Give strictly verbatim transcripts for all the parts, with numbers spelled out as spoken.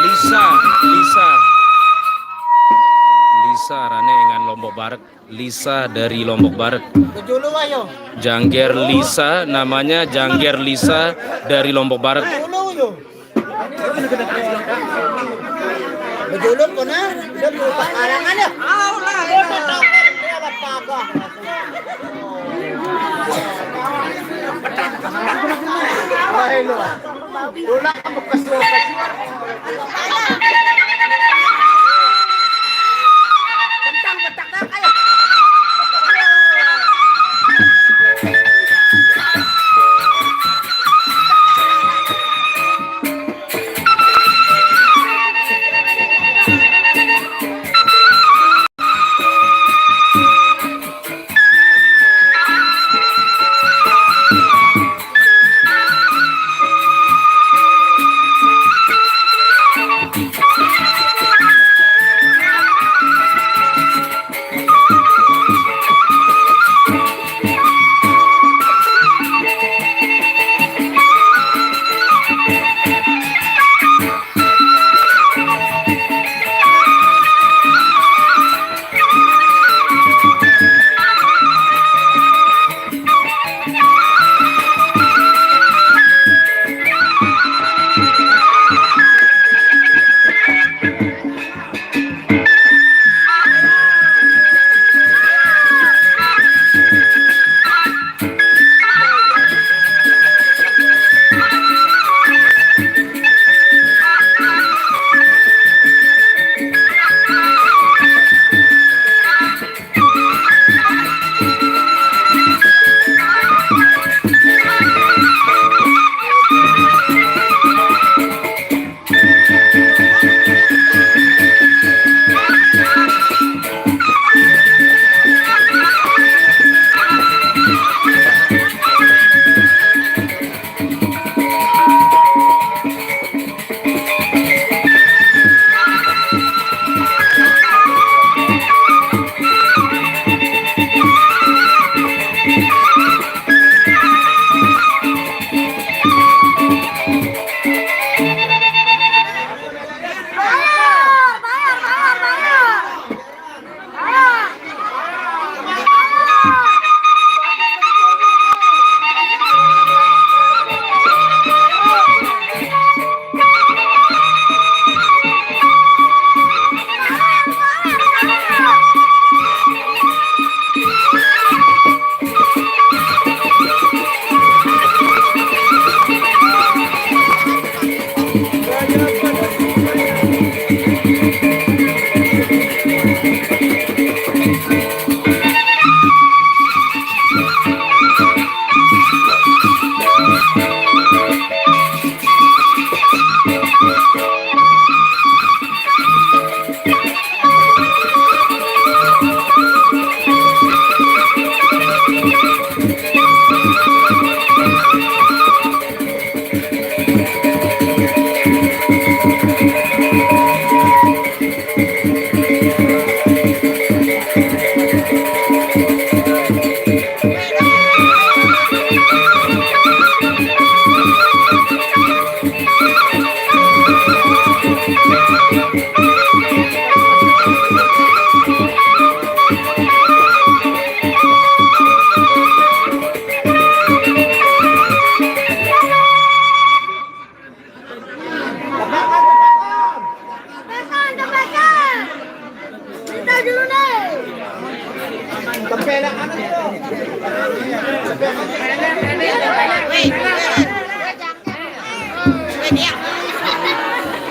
Lisa, Lisa. Lisa rane engan Lombok Barek. Lisa dari Lombok Barek. Jangger Lisa, namanya Jangger Lisa dari Lombok Barek. Bejulung bener, dia berupa karangan ya. Wah, lu. Tulang bekas lu. Kentang, kentang, kentang, ayo.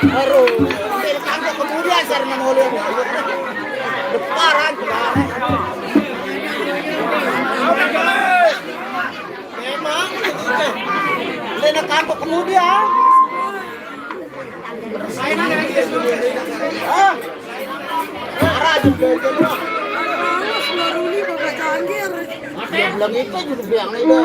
Baru, nanti ditangkap kemudian, saya dengan oleh. Deparan, memang. Lena tangkap kemudian. Hah? Marah juga itu. Dia bilang itu juga bilang itu.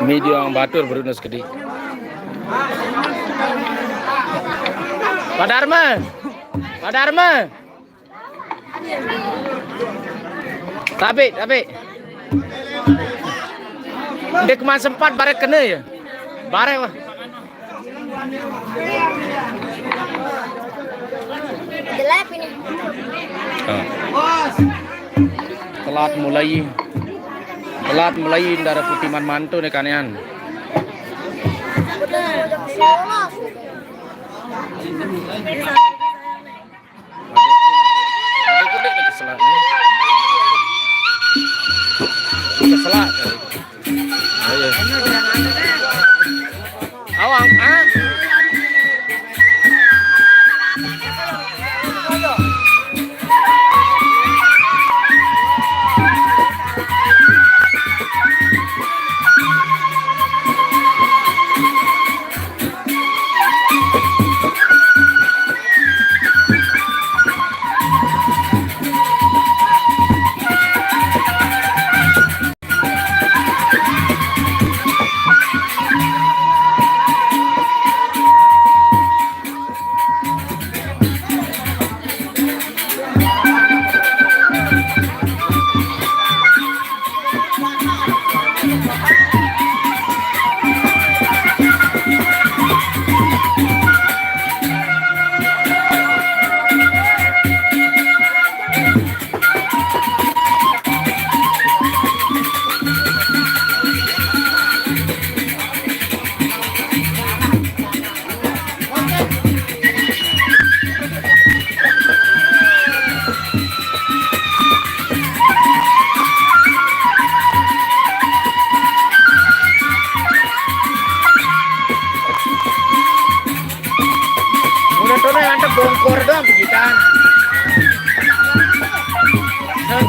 Midi orang batur berunus kedi. Pak Dharma, Pak Dharma. Tapi, tapi. Dia kemana sempat barek kena ya? Barek wah. Gelap ini. Ah. Telat mulai. Telat mulai darah putih man mantu nih kanean. Aduh, gede nih keselak nih. Keselak kali. Ayo. Awang, ah?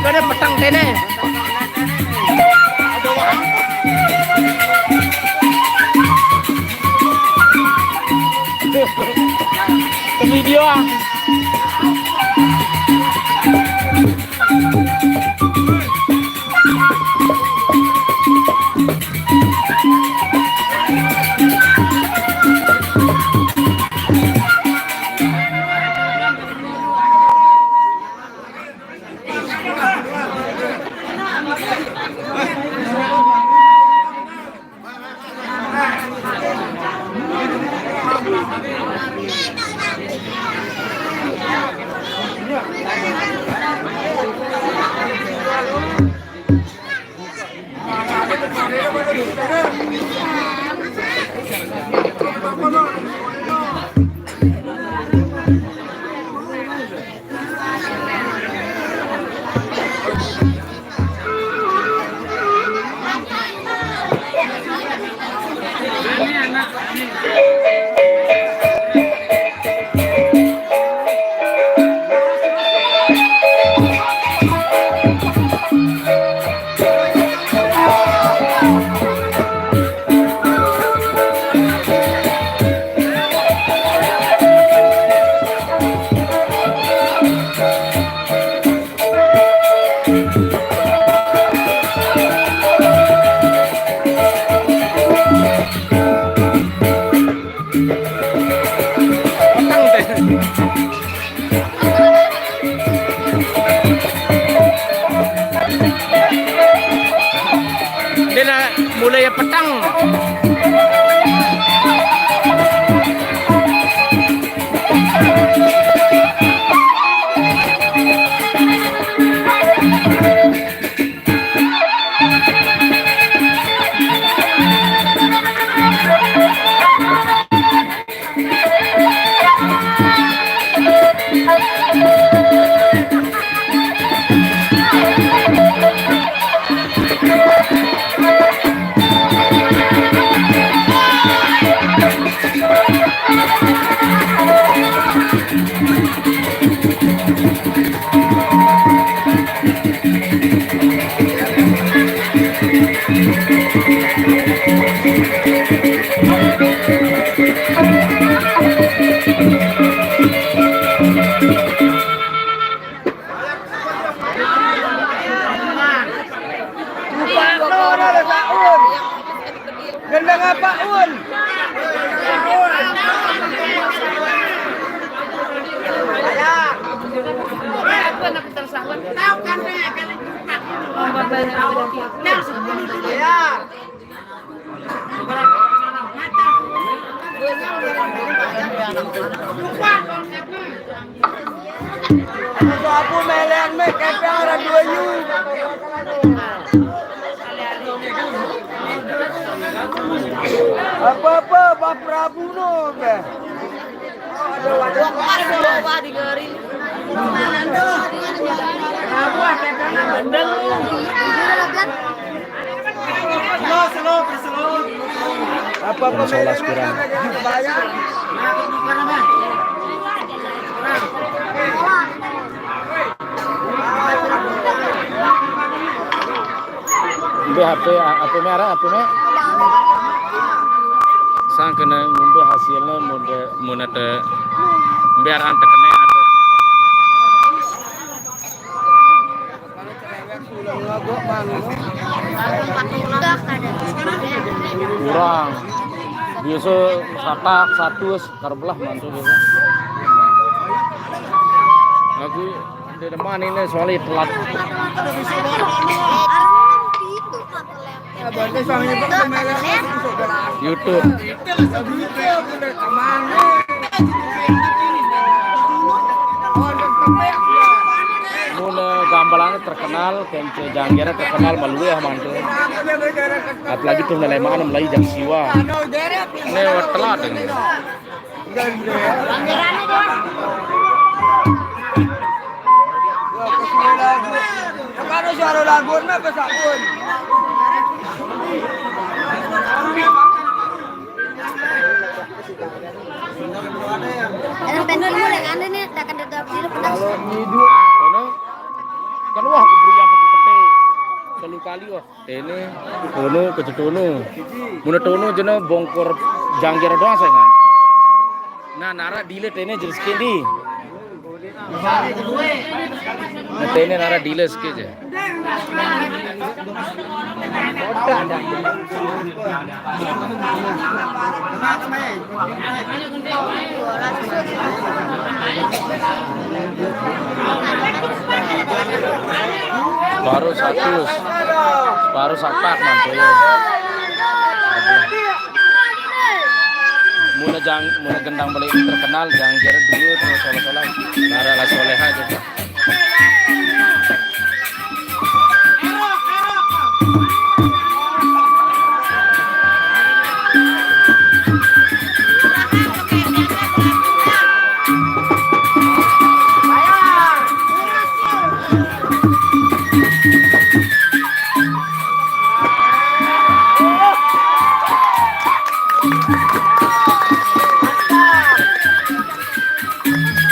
Ada petang tene. Ke video ah. Petang teh. Dia nak mulai petang. Gendang apa, Un? Ya. Aku melen me kepeng ada dua yu. Apa-apa, Pak Prabu no be. Wah, wah, digerin. Apa-apa, Solas kurang. Mbe H P, H P me araq, H P me? Sangkene ngumbe hasilne, mbe, mun ade mbe araq tekene atau kurang. Biasa satak, satus, karo belah mantu biasa. Aku di depan ini soalnya telat. YouTube. Mun gambelanne terkenal, kance janggere terkenal malu ya mantu. Apalagi tuh lelemaan mulai jam siwa. Lewat telat ini. Kalau suara lagu mah pesakun. Dalam pensiun mulai kan ini tak ada dua puluh pedas. Kalau ngidu, kono kan wah Tene, tono, kece tono. Muna tono jena bongkor jangger doang saya kan. Nah, nara dile tene jenis kindi. Nah, tene nara dile seke je. Baru satu, baru sapat mantu ya. Mula jang, mula gendang balik terkenal, jang jere dua terus salah-salah. Nara la soleha juga.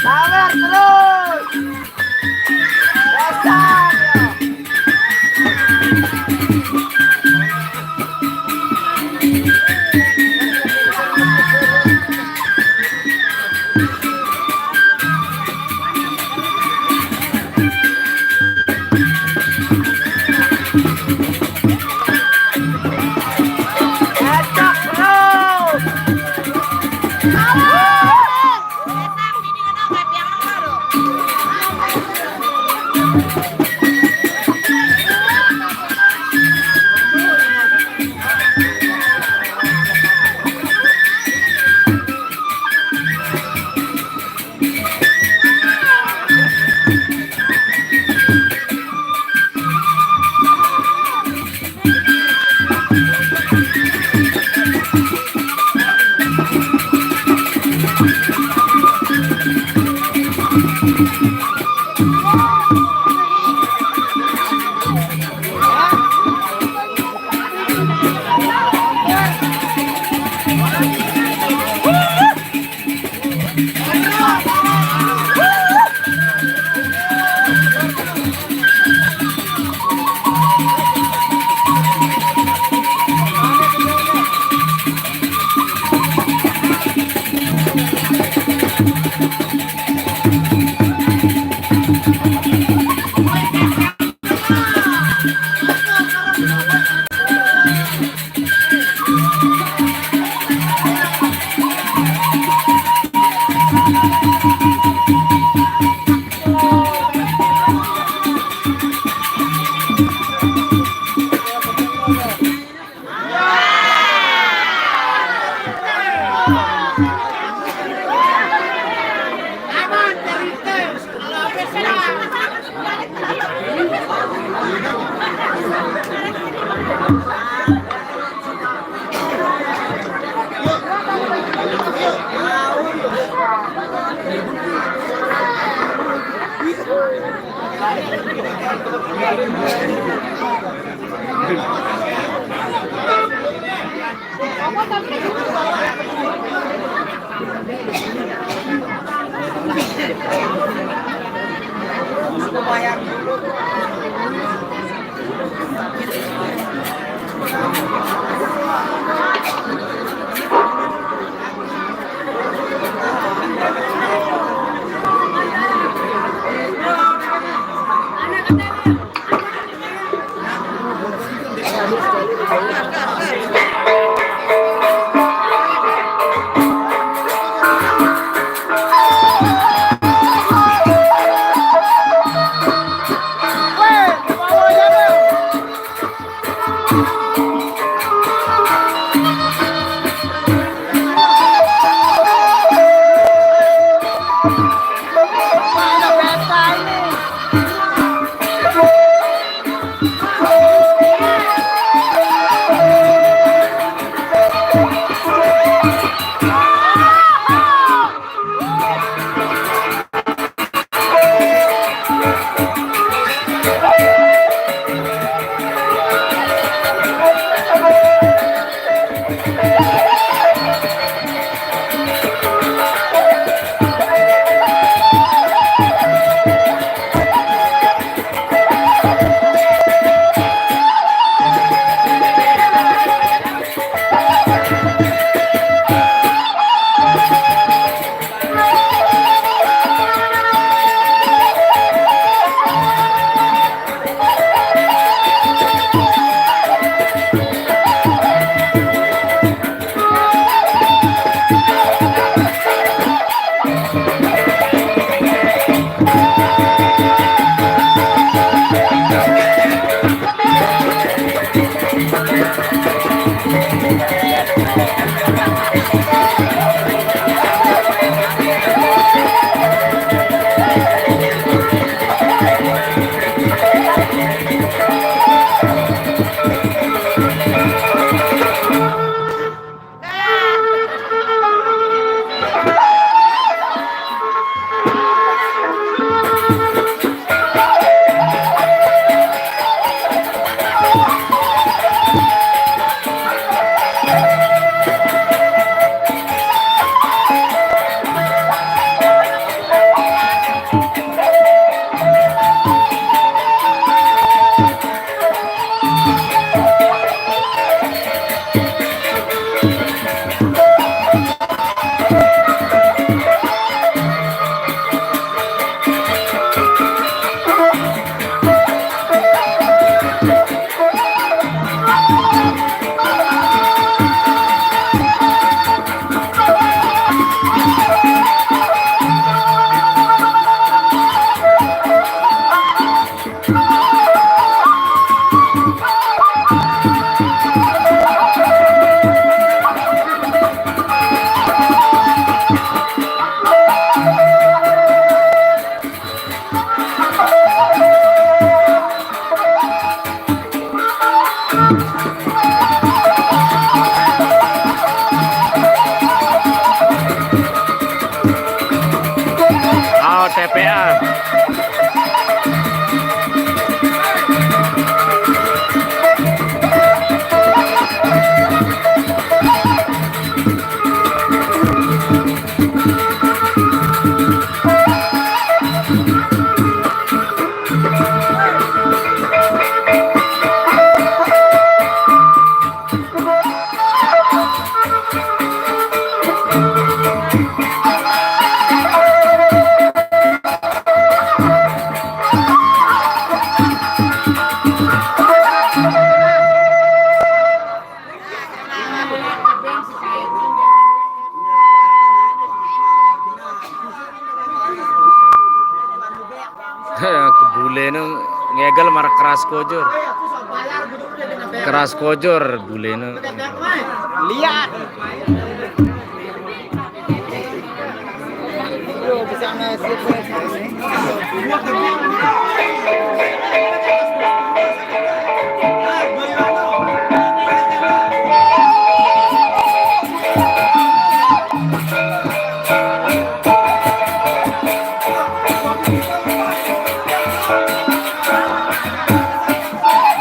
Sabar terus. Dasar. Bule nu ngegel maraq keras kojor. Keras kojor bule nu. Lihat.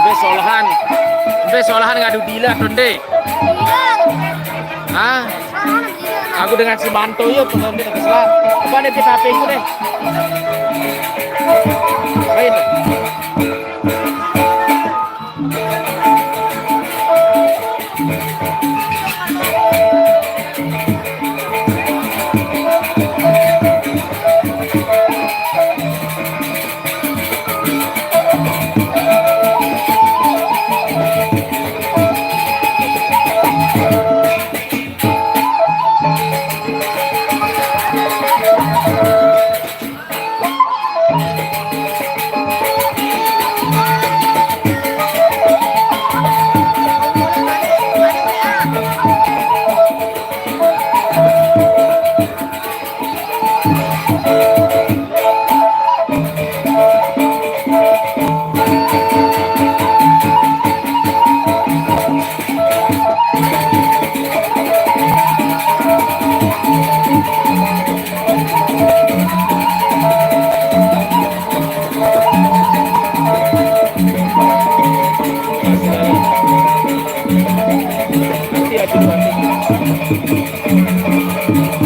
Mbe solahan, mbe solahan ngadu dila to nde? Hah? Aku dengan si Manto ya, penonton kesel. Apa nih kita H P-ku deh? Lain.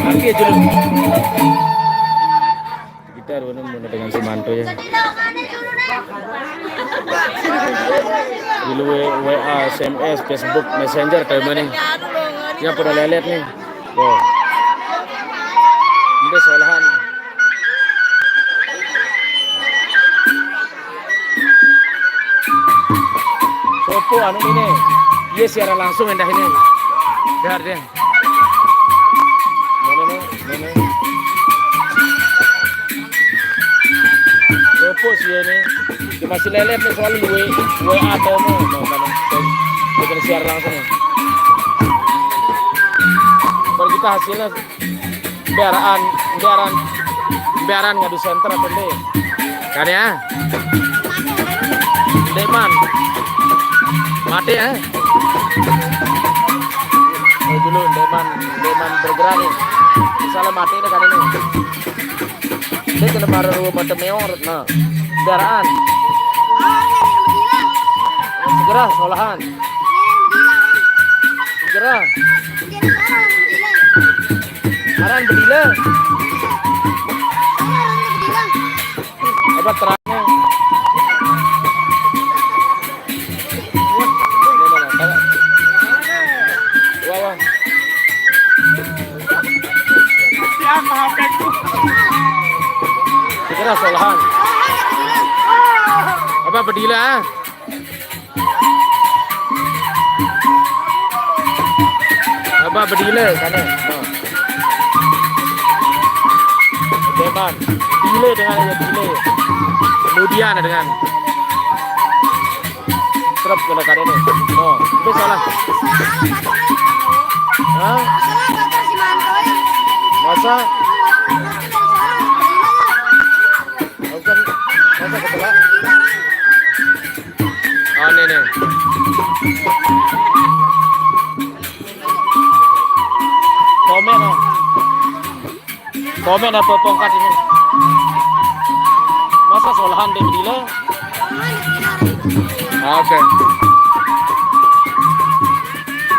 Nanti aja dulu. Kita dulu muna dengan si Manto ya. Di lu W A, S M S, Facebook, Messenger, kayak mana nih? Yang pada lelet nih. Tuh. Ini solahan. Sopo anu ini? Iya, siaran langsung endah ini. Dar deh. Mana nih? Mana? Sopo sih ini? Dia masih lelet nih soalnya W A atau mau, mau mana? Bukan siaran langsung ya. Baru kita hasilnya. Mbe aran, mbe aran, mbe aran ngadu senter apa mbe? Kan ya? Ndeqman. Mate ya? Oh, dulu ndeqman, ndeqman bergerak nih. Misalnya mate nih kan ini. Dia kena marah rumah mate meor. Nah, mbe aran. Segera solahan. Segera. Aran bedile. Apa terangnya? Wah, wah. Siapa H P-ku? Segera solahan. Apa bedile, ah? Apa bedile sana? Nah. Deman. Dile dengan ya dile. Kemudian dengan serap kena kali ini. Oh, itu salah. Hah? Masa? Masa kebelah? Oh, ini nih. Komen, oh. Komen apa pongkat ini? Ndek bedilo. Oke.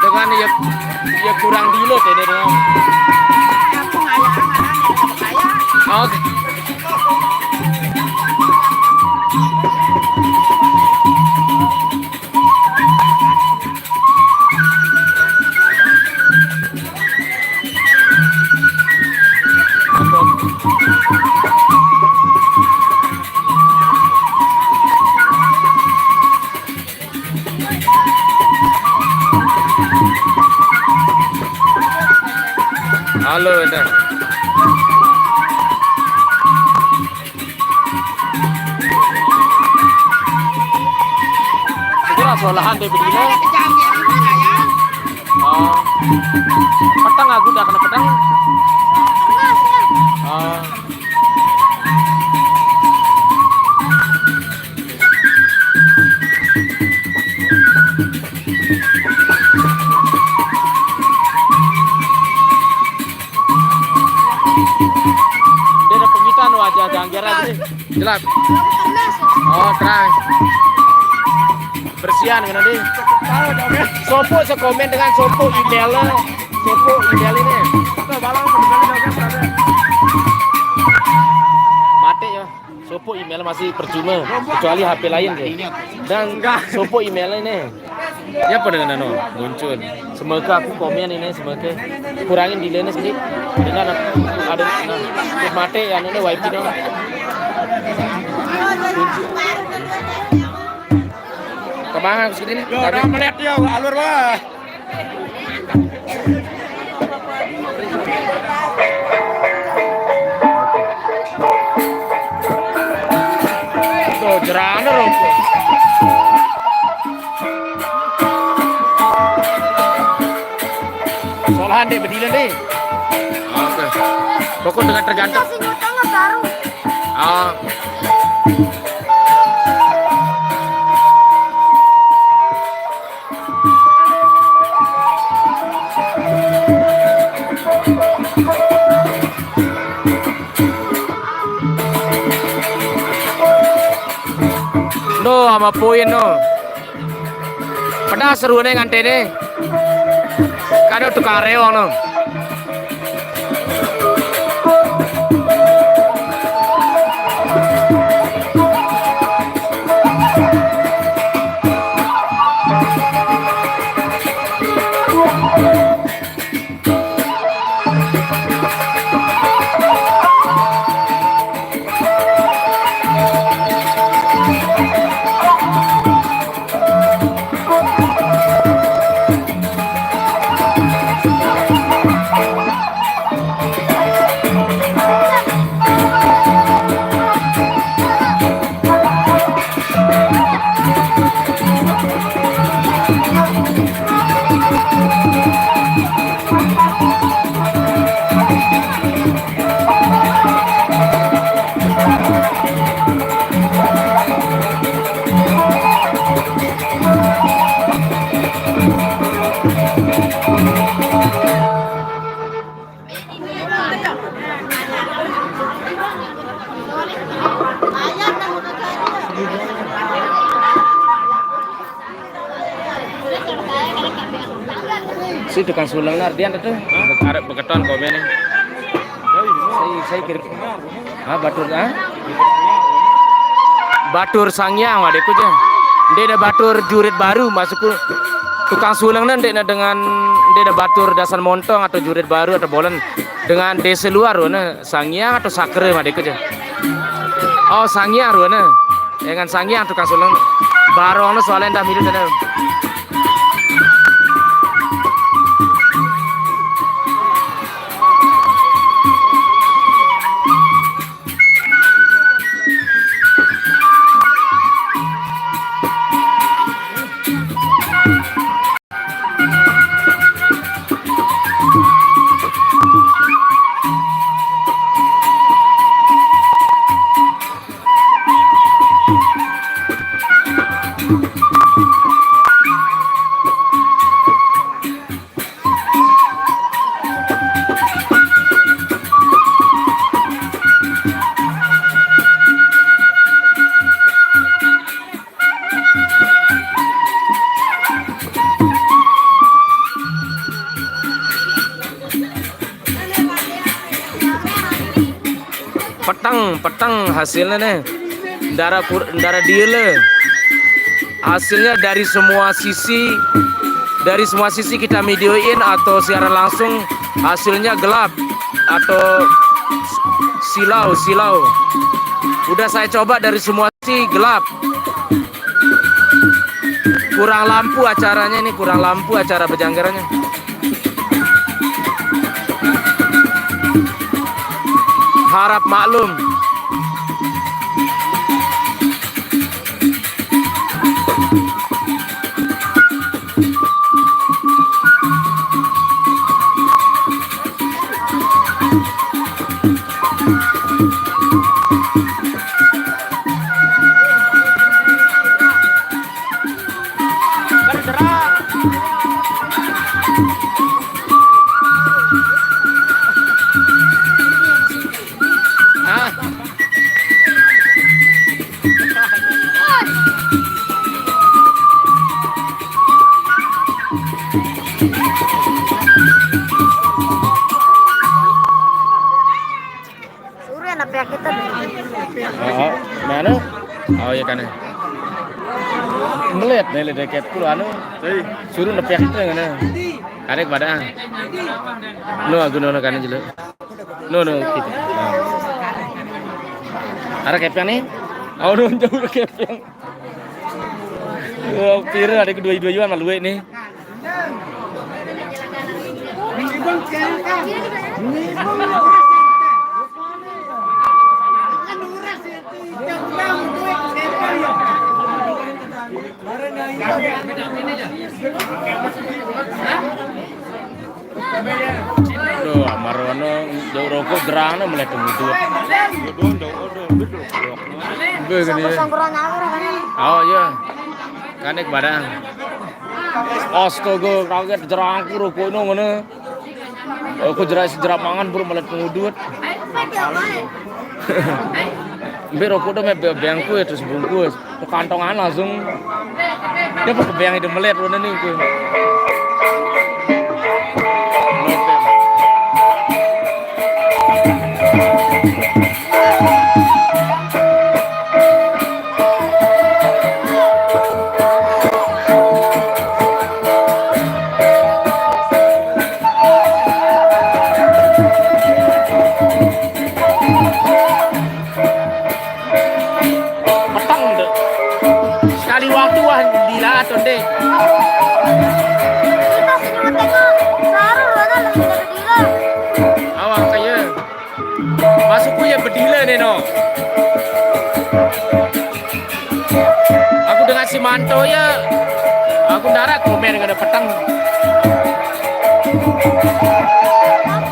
Dengan ya, ya kurang dilo tene dengan. Oke. Halo, Indah. Segera solahan deh begini. Oh. Petang aku udah kena petang. Oh. Dia ada pengitan wajah jangkar aja. Jelas. Oh, terang. Bersihan kan nanti. Sopo sekomen dengan sopo emailnya. Sopo email ini. Mati ya. Sopo email masih percuma, kecuali H P lain deh. Dan sopo email ini. Ya apa dengan anu muncul? Semoga aku komen ini, semoga kurangin delay-nya sedikit. Dengan ada, nah, terus mati ya ini wifi dong. Kemana aku segini nih? Yo, tapi orang melihat yo, alur wah. Tuh, jerana rokok. Solahan deh, bedilan deh. Oke. Pokok dengan tergantung. Kasih ngutang lah baru. Ah. No, ama poin no. Pedas serunya ngantene. Kado tukang rewang no. Si tukang sulang Nardian itu. Arep beketon komen nih. Saya, saya kira, ah, batur, ah? Batur Sangyang, adekku je. Ndek ada batur jurit baru, maksudku. Tukang sulang nih, ndek ada dengan, ndek ada batur dasan montong atau jurit baru atau bolen. Dengan desa luar, mana? Sangyang atau Sakre, adekku je. Oh, Sangyang, mana? Dengan Sangyang tukang sulang. Barong no soalnya ndak mirip sana. peteng hasilnya nih. Ndak ada kur-, ndak ada deal. Hasilnya dari semua sisi, dari semua sisi kita videoin atau siaran langsung, hasilnya gelap atau silau, silau. Udah saya coba dari semua sisi, gelap. Kurang lampu acaranya ini, kurang lampu acara bejanggarannya. Harap maklum. Suruh anak pihak kita. Oh, mana? Oh, iya kan. Melihat nih, lihat deket kulo anu. Suruh nepek itu ngene. Karek pada. No, aku nono kan jelo. No, no, gitu. Ada kepeng nih. Oh, no, jauh kepeng. Oh, pira ada kedua-dua malu nih. Aduh, amarono jauh rokok gerang mulai tunggu tuh. Begini. Oh iya. Kanek badan. Astaga, kaget jerangku rokok no ngono. Aku jerak sejerak mangan bro malah pengudut. Mbak rokok udah mebel bengku ya terus bungkus. Ke kantongan langsung. Dia pas beng itu melet udah nih gue. Peteng deh. Sekali waktu wah gila tuh deh. Kita sih cuma tengok. Saru ada lebih dari gila. Awak kayak. Masukku ya bedile nih no. Aku dengan si Manto ya. Aku ndak ada komen dengan peteng.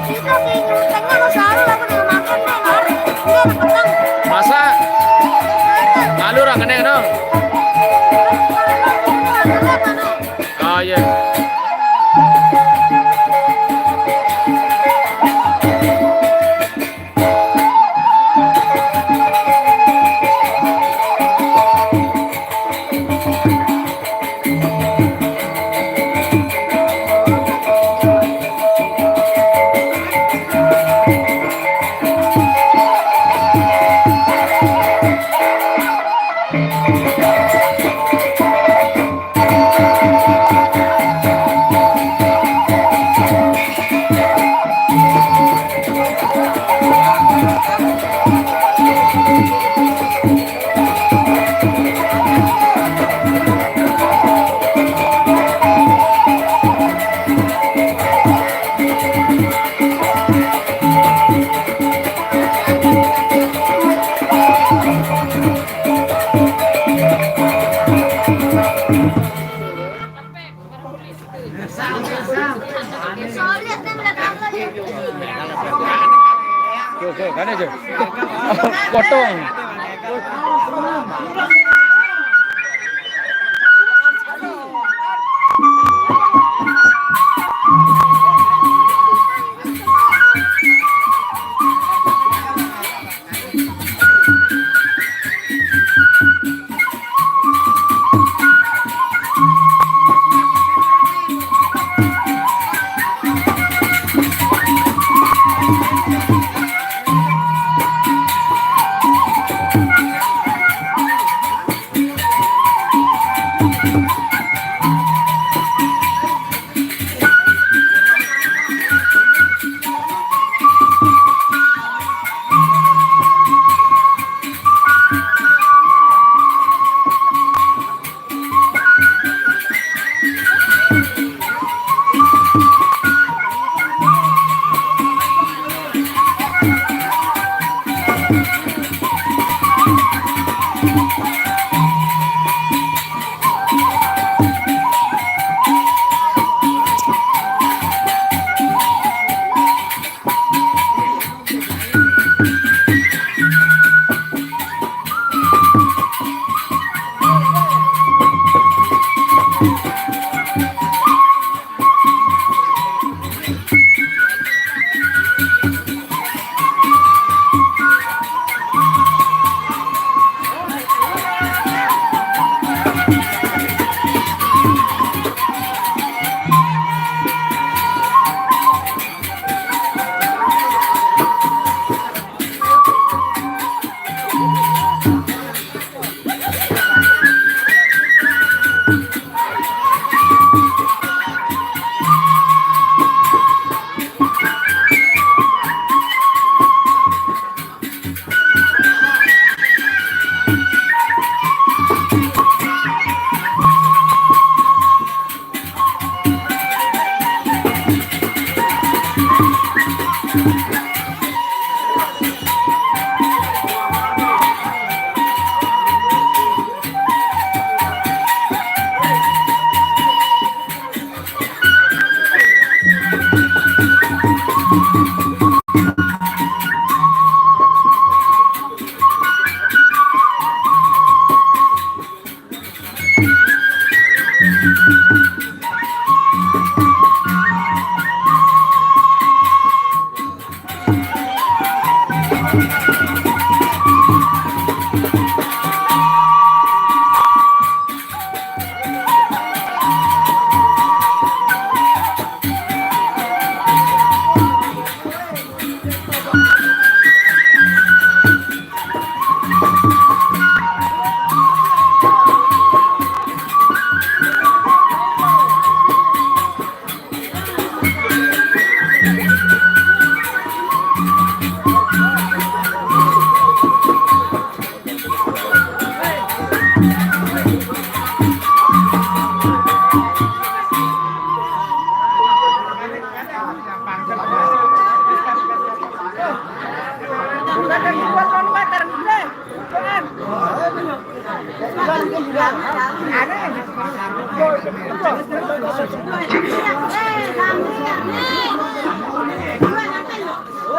Kita sih nyuruh tengah lo saru aku dengan makan nih lari. Ini ada peteng. Masa? Lalu orang kena no. Oh iya. Tuh, tuh, kan aja. Potong.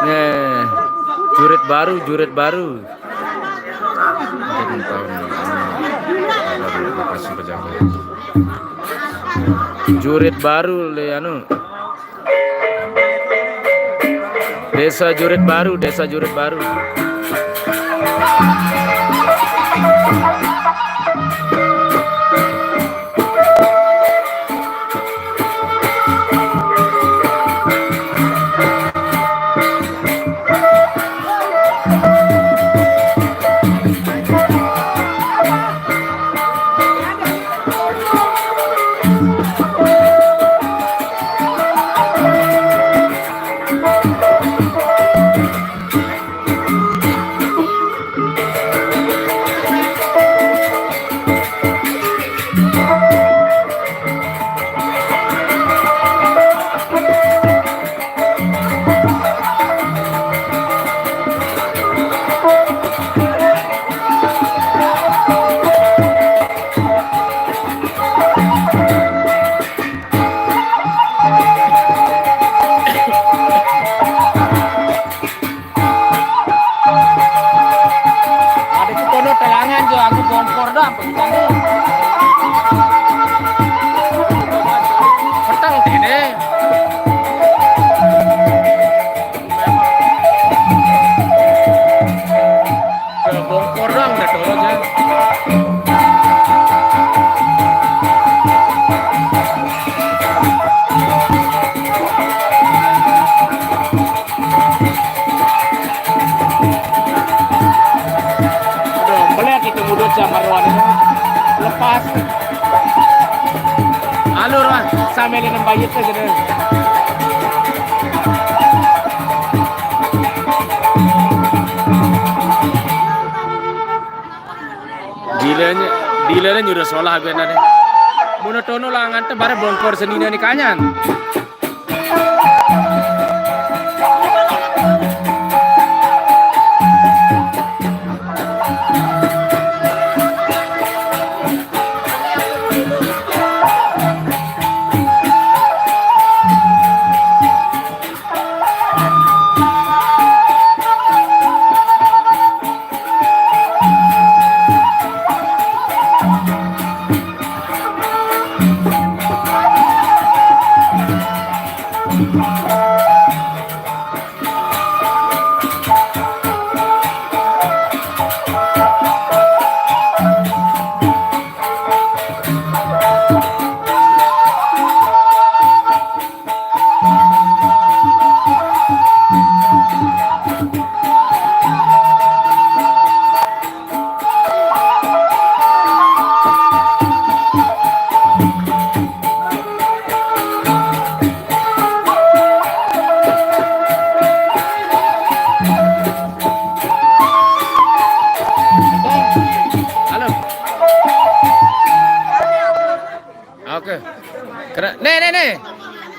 Nih, jurit baru, jurit baru. Kita belum tahu nih, ada di lokasi pejabat. Jurit baru, le anu. Desa Jurit Baru, Desa Jurit Baru. Adikku kono telangan jo, aku kompor dah, petang ni. Petang sini. Bongkor doang udah dulu aja. Aduh, melihat itu mulut sama Rohan itu lepas. Alur, Rohan, sambil nembak itu gitu. Dilanya, dilanya nyuruh solah gue nane. Muna tono langan te bare bongkor senina ni kanyan.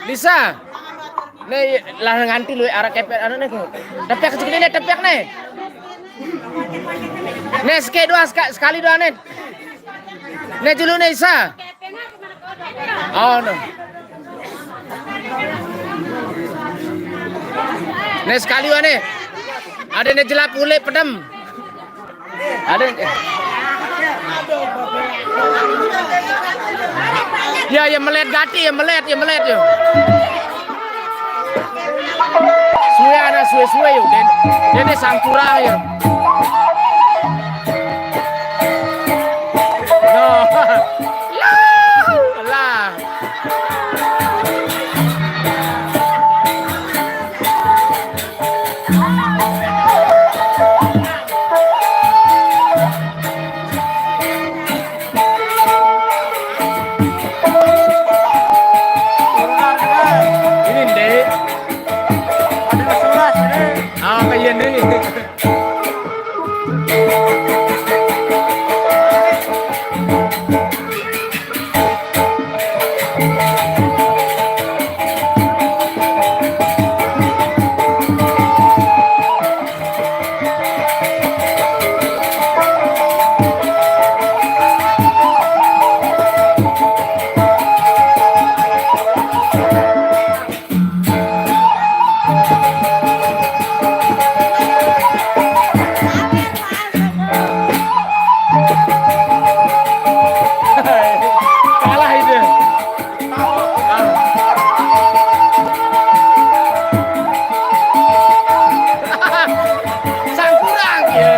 Lisa. Nih, lah nganti lu arah kepet anu nih. Tepek sekali nih, tepek nih. Nih, sekali dua, seka-, sekali dua nih. Nih dulu nih, Lisa. Oh, no. Nih, sekali dua nih. Ada nih jelap ulit pedem. Ada. Ya, ya melet gati, ya melet, ya melet ya. Suwe ana suwe-suwe yo, Den. Dene sangkura ya. No. Lah. Ini, Ndek. Ada kesulas ini. Ah, kayak ini. Kalah itu. Sangkurang ya.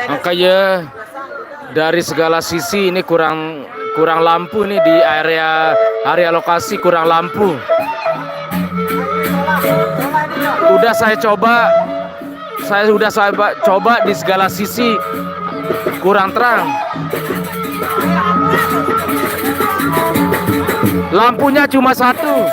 Makanya dari segala sisi ini kurang, kurang lampu nih di area, area lokasi kurang lampu. Udah saya coba, saya udah saya ba-, coba di segala sisi kurang terang. Lampunya cuma satu.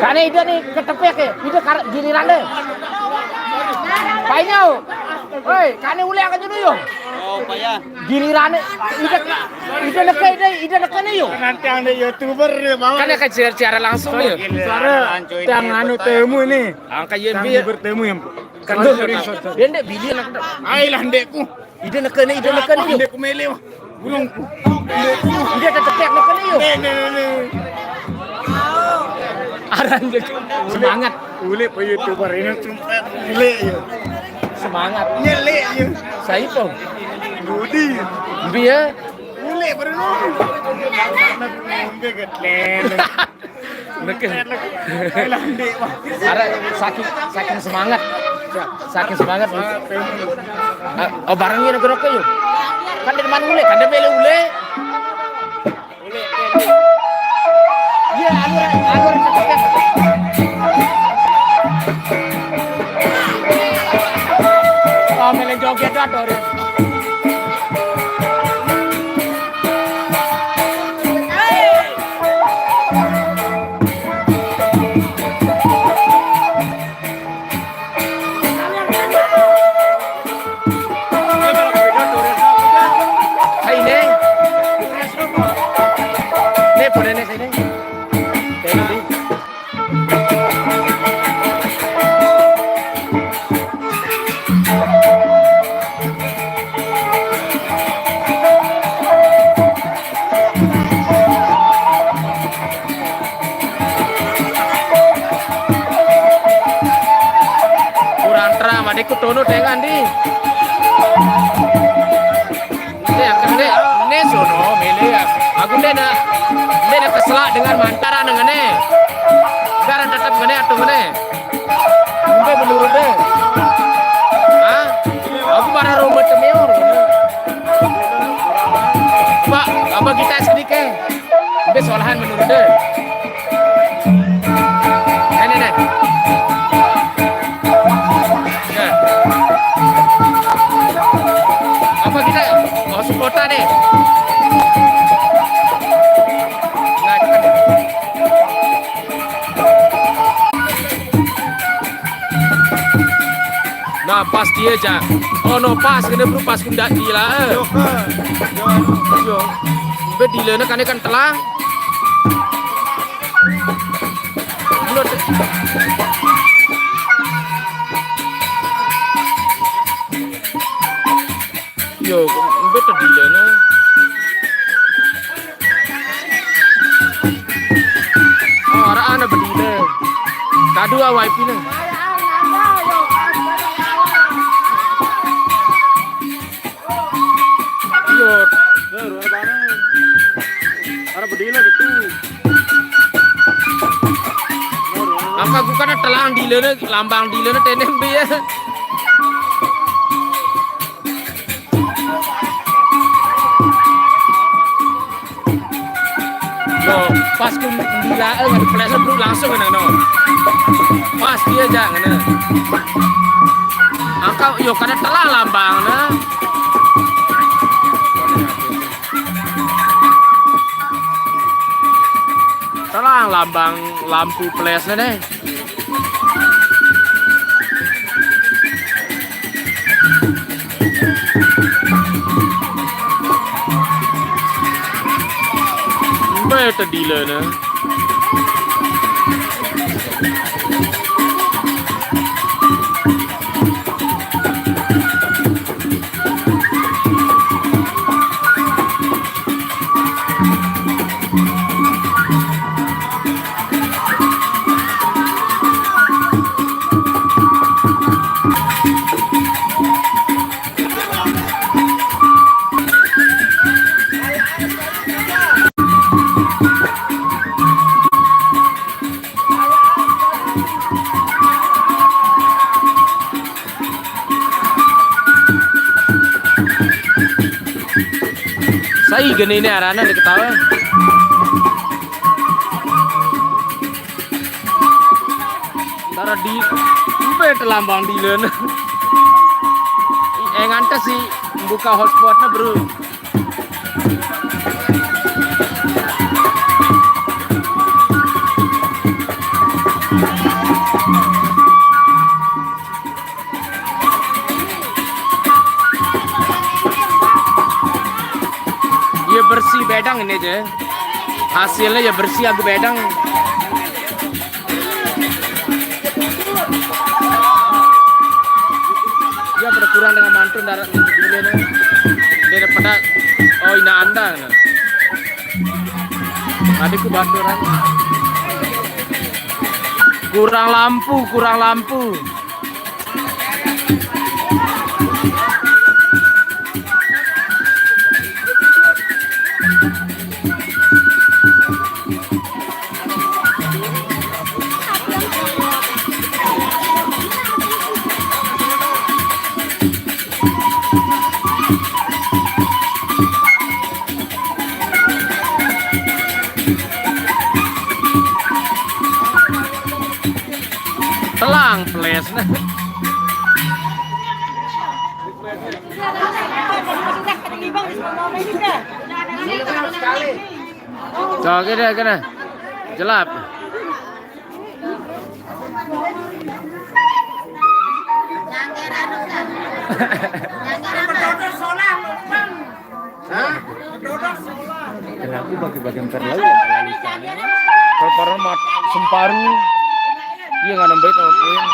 Kane ide ni ketepek ya, ide kar-, giliran deh. Painyo. Hei, kane ule akan judul yo. Oh, payah. Giliran ide, ide neke ide, ide neke ni yo. Nanti ande YouTuber dia bawa. Kane kan siar-, siaran langsung yo. Suara tang anu temu ni. Angka ye. Tang bi bertemu yang kan sorry, sorry, sorry. Dia ndek bili anak. Ai lah ndekku. Ide neke ni, ide neke ni yo. Ndekku mele wah. Burungku. Ide tetep neke ni yo. Nih, nih, nih, nih. Aran je. Semangat. Ule pe YouTuber ini sumpah ule yo. Semangat. Nyele yo. Saipo. Budi. Mbi ya. Ule baru nunggu. Mbi getlen. Neke. Alah, ndek, wah. Are saking, saking semangat. Saking semangat. Ah, oh, bareng ini gerak yo. Kan dari mana ule? Kan dari mele ule. Iya, anu, anu, anu. Oh, mele joget dah, Tori. Hai, Neng. Nih, boleh, Neng, sini. Sini, Neng. Kurang terang, adikku tono dengan di. Ndek, ndek, ne sono, mele ya. Aku ndek na, ndek na keselak dengan mantara dengan ne. Sekarang tetap ngene atau ngene. Mbe menurut deh. Hah? Aku marah rombot temeur. Pak, apa kita sedikit? Mbe solahan menurut deh. Nih, nih, nih. Nah. Apa kita? Oh, supporter nih. Nah, itu kan. Nah, pas dia aja. Oh, no, pas kena bro, pas kena gila. Eh. Yo, ke. Yo, anu. Yo. Be dilene kane kan telang. Yo, mbe tedilene. Oh, araan bedile. Kadu awai pine. Yo, baru ada barang. Ada bedile betul. Angka bukan telang dilene, lambang dilene tenem be ya. Yo, pas ku ndila, eh, ngadu flash dulu langsung ngene, no. Pas dia aja ngene. Angka yo kada telah lambang, nah. Terang lambang lampu flash nih. Mbe tedilene. Gini ini arana diketawa. Ntar di, mbe telambang di lene. Eh, ngantes sih buka hotspotnya, bro. Ya bersih bedang ini aja. Hasilnya ya bersih, aku bedang. Ya berkurang dengan mantun darah dulu nih. Dia pada, oh, ina anda, nah. Tadi ku baturan. Kurang lampu, kurang lampu. Telang, ples. Tuh, gini, gini. Jelap. Hah? Kenapa bagi-bagi empat lalu ya? Kalau para mat semparu, iya, nggak nambah itu poin.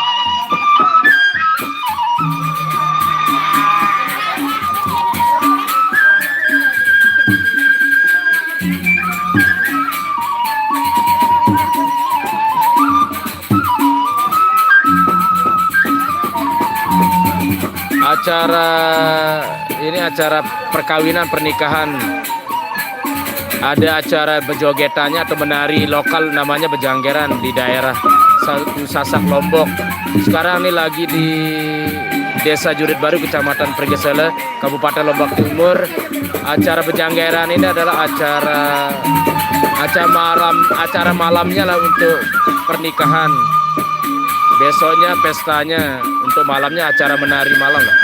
Acara ini acara perkawinan, pernikahan. Ada acara bejogetannya atau menari lokal namanya bejanggeran di daerah Sa- Sasak, Lombok. Sekarang ini lagi di Desa Jurit Baru, Kecamatan Pergesele, Kabupaten Lombok Timur. Acara bejanggeran ini adalah acara acara malam acara malamnya lah untuk pernikahan. Besoknya pestanya, untuk malamnya acara menari malam lah.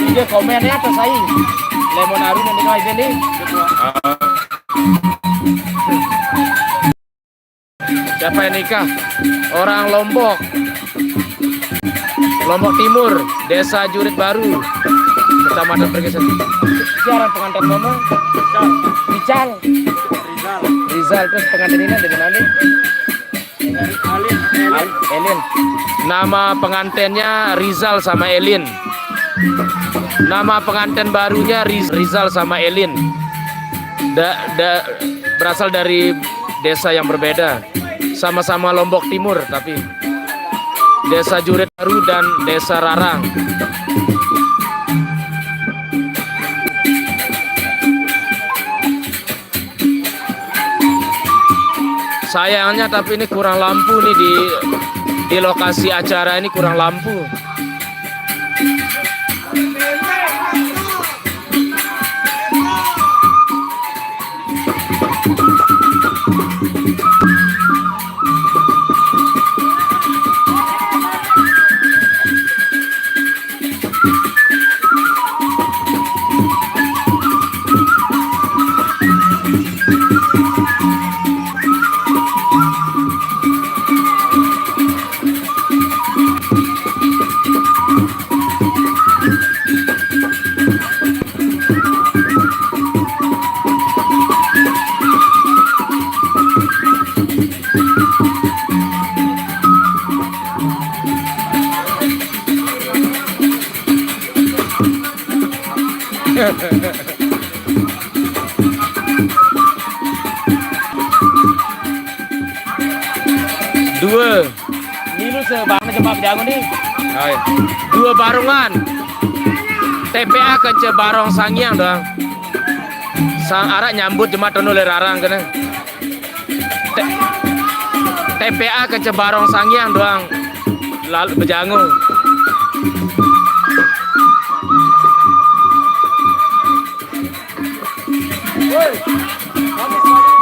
Iya, komen ya, atas aing. Lemon Aruna nih, guys, ini. Siapa yang nikah? Orang Lombok. Lombok Timur, Desa Jurit Baru, Kecamatan Pergeseran. Siapa pengantin mama? Rizal. Rizal. Rizal, terus pengantin ini dari mana nih? Elin. Elin. Nama pengantinnya Rizal sama Elin. Nama pengantin barunya Riz- Rizal sama Elin. Da, da, berasal dari desa yang berbeda. Sama-sama Lombok Timur, tapi Desa Jurit Baru dan Desa Rarang. Sayangnya, tapi ini kurang lampu nih di di lokasi acara ini, kurang lampu. Weh, milu sebarang jemaah bejagung nih. Hai. Dua barungan. T P A kance barong Sangiang doang. Sang araq nyambut jemaah tono le rarang kene. T-, T P A kance barong Sangiang doang. Lalu bejango. Woi, kamu selalu,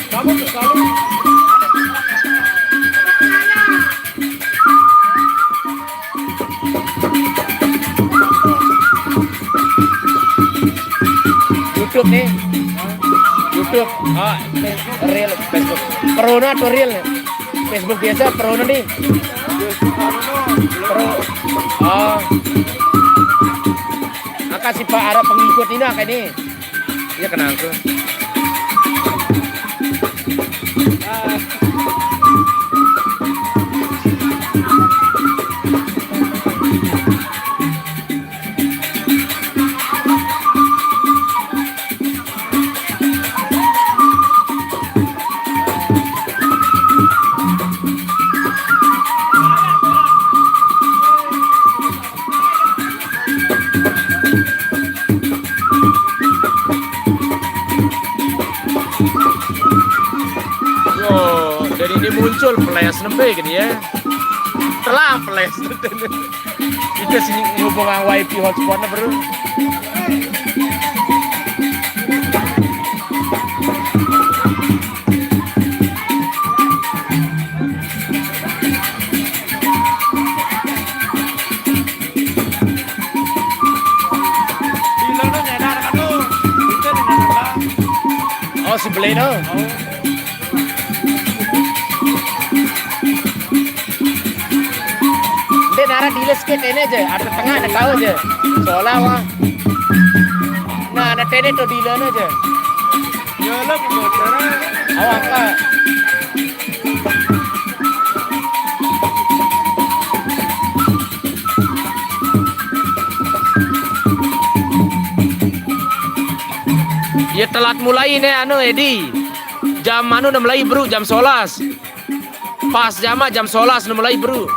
kamu selalu. YouTube nih. YouTube. Ah, reel Facebook. Perona atau reel nih? Facebook biasa, perona nih. Pro. Oh. Angkat si Pak arep pengikut ini angkat nih. Iya, kenal tuh. Yo, dari ini muncul flash nembe gini ya. Telah flash. Itu sih ngubung wifi hotspotnya, bro. Oh, si Beleno. Ndeq naraq diles ke tene je, atau tengaq ne tao je. Solah wah. Nah, ne tene to dilene je. Awak, Kak. Ye telat mulai ne anu, Edi. Jam anu ne mulai, Bro, jam solas. Pas jama jam solas ne mulai, Bro.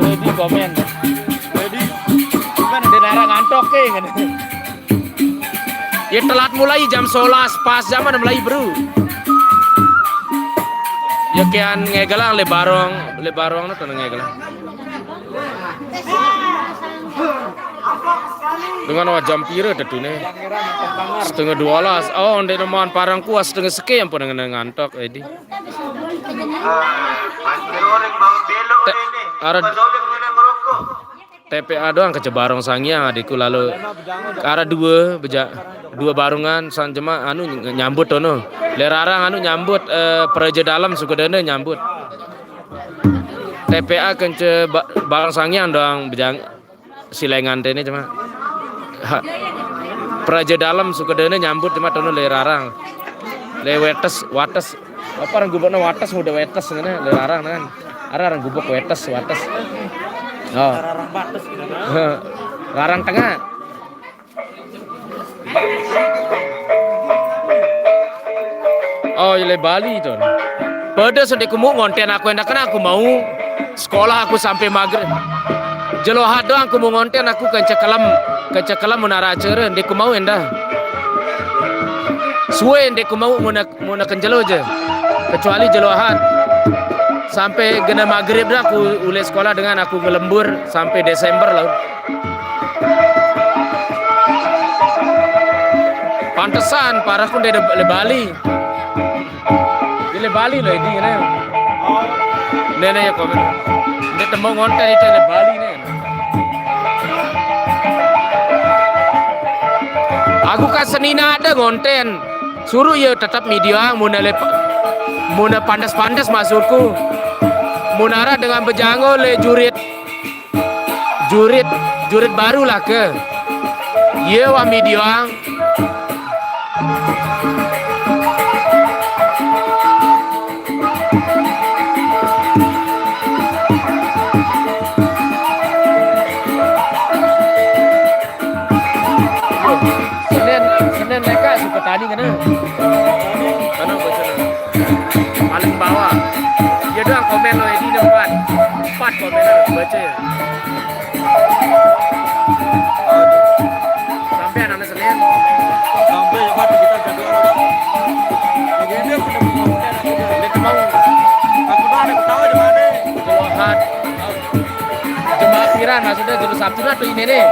Edi komen. Edi, kan ndeq naraq ngantok ke, kan. Ye telat mulai jam solas, pas jama ne mulai, Bro. Ye kean ngegelang le barong, le barong ne to ngegelang. Dengan wah jam pire tetune? Setengah dua belas. Oh, ndeq neman parang kuas setengah seke ampun dengan ngantok, Edi. Te-, araq T P A doang kance barong Sangiang, adikku, lalu araq due, beja-, due barungan sang jema anu ny-, nyambut ono. Le rarang anu nyambut, eh, Praja Dalem sukedene nyambut. T P A kance ba-, barong Sangiang doang bejang-, silengan tene cuma. Ha. Praja Dalem sukedene nyambut cuma tono le rarang. Le wetes, wates. Apa aran gubukne wates, mude wetes ngene, le rarang dengan. Araq aran gubuk wetes, wates. Oh. Rarang bates gitu, kan? He. Rarang tengaq. Oh, le Bali to. Pede sendeq kumu ngonten aku endah kene aku mau sekolah aku sampai maghrib. Jelo Ahad doang kumu ngonten aku kance kelem, kance kelem mun araq acere, ndeq kumau endah. Sue ndeq kumau mun, mun kenjelo je. Kecuali jelo Ahad. Sampai gene maghrib dah aku ule sekolah dengan aku ngelembur sampai Desember lah. Pantesan parahku ndeq le Bali. Ndeq le Bali lo, Edi, ngene. Nene ye komen. Ndeq tembung ngonten ite le Bali ne. Aku kan senine ade ngonten. Suruq ye tetep videoang mun le pa-, mun pantes-pantes maksudku. Mun araq dengan bejango le jurit. Jurit, jurit baru lah ke. Ye wah videoang. Senen, Senen neka suka tani kena. Baca ya. Sampai anak Senin. Sampai ya, Pak, kita jadwal, Pak. Ini dia punya pembangunan, aku dia. Ini kemang. Aku doang ada ketawa di mana? Jemaat. Jemaat piran maksudnya, juru Sabtu lah tuh ini nih.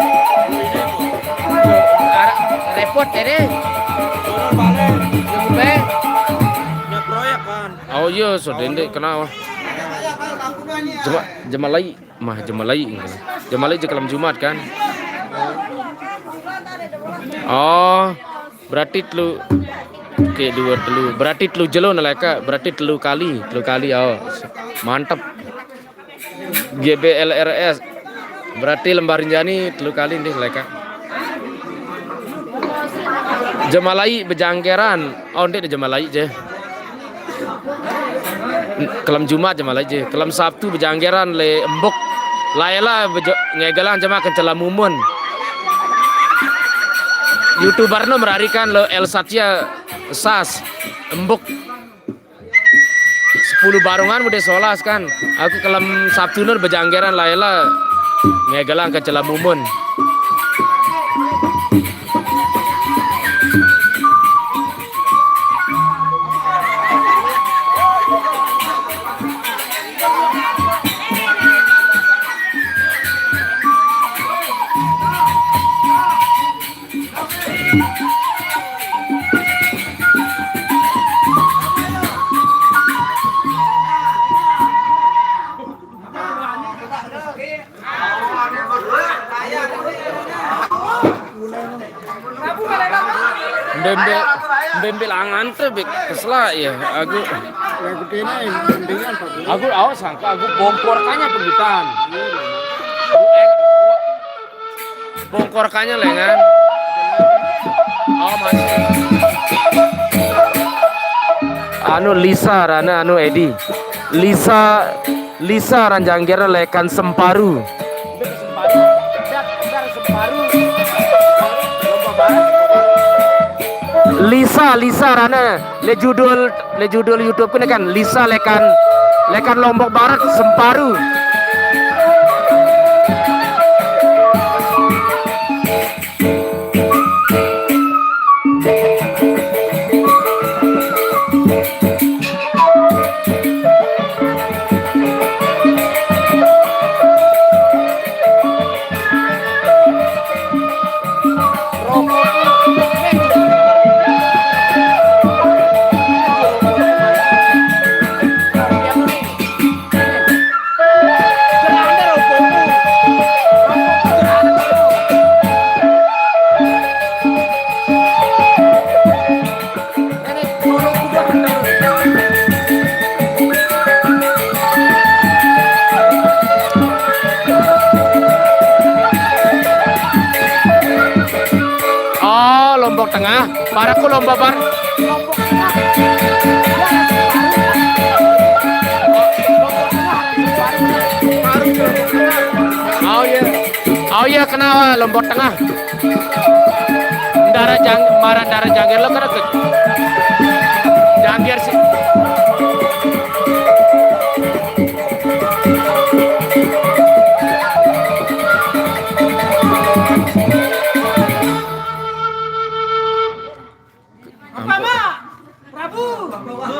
Ara-, repot ini. Turun balik. Jembe. Punya proyek, kan. Oh iya, so dendek kenal. Jema, jemalai, mah jemalai. Jemalai je kelam Jumat kan. Oh, berarti telu, oke, dua telu. Berarti telu jelo naleka, berarti telu kali, telu kali. Oh, mantep. G B L R S. Berarti Lembah Rinjani telu kali nih leka. Jemalai bejanggeran. Oh, ndek de jemalai je. Kelam Jumat jemalai je. Kelam Sabtu bejanggeran le Embuk. Laela bejo-, ngegelang jema kencela mumun. YouTuber no merarikan le El Satya Sas Embuk. Sepuluh barungan udah solas kan. Aku kelam Sabtu nun bejanggeran laela. Ngegelang kencela mumun. Mbembe, mbembe langan tuh bik kesela ya. Aku, aku awas sangka aku bongkor kanya pendutan. Bongkor kanya lengan. Oh, masih. Anu Lisa, Rana, anu Edi. Lisa, Lisa ranjangger lekan Semparu. Lisa, Lisa, Rana. Le judul, le judul YouTube ku ne kan Lisa lekan, lekan Lombok Barat Semparu. Oh, Lombok Tengah. Paraku lomba bar. Oh iya. Oh iya, kenal Lombok Tengah. Ndara jang, marah ndara jangger lo kada ke. Jangger sih. Apa, Mak? Prabu. Prabu.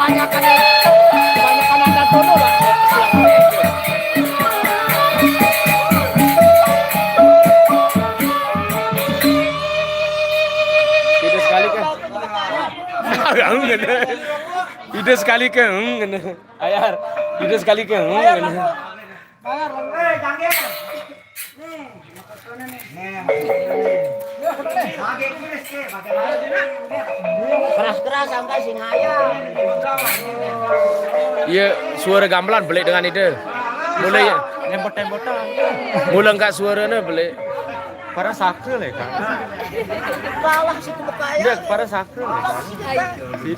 Kebanyakan, kebanyakan adat sono, Pak. Ide sekali ke. Ide sekali ke. Ayar. Ide sekali ke. Keras-keras sampai sing hayang. Iya, suara gamelan belik dengan ide. Mulai ya. Lembot-lembotan. Mulai enggak suaranya belik. Para sakral ya, Kak. Bawah situ bekaya. Iya, para sakral ya, Kak.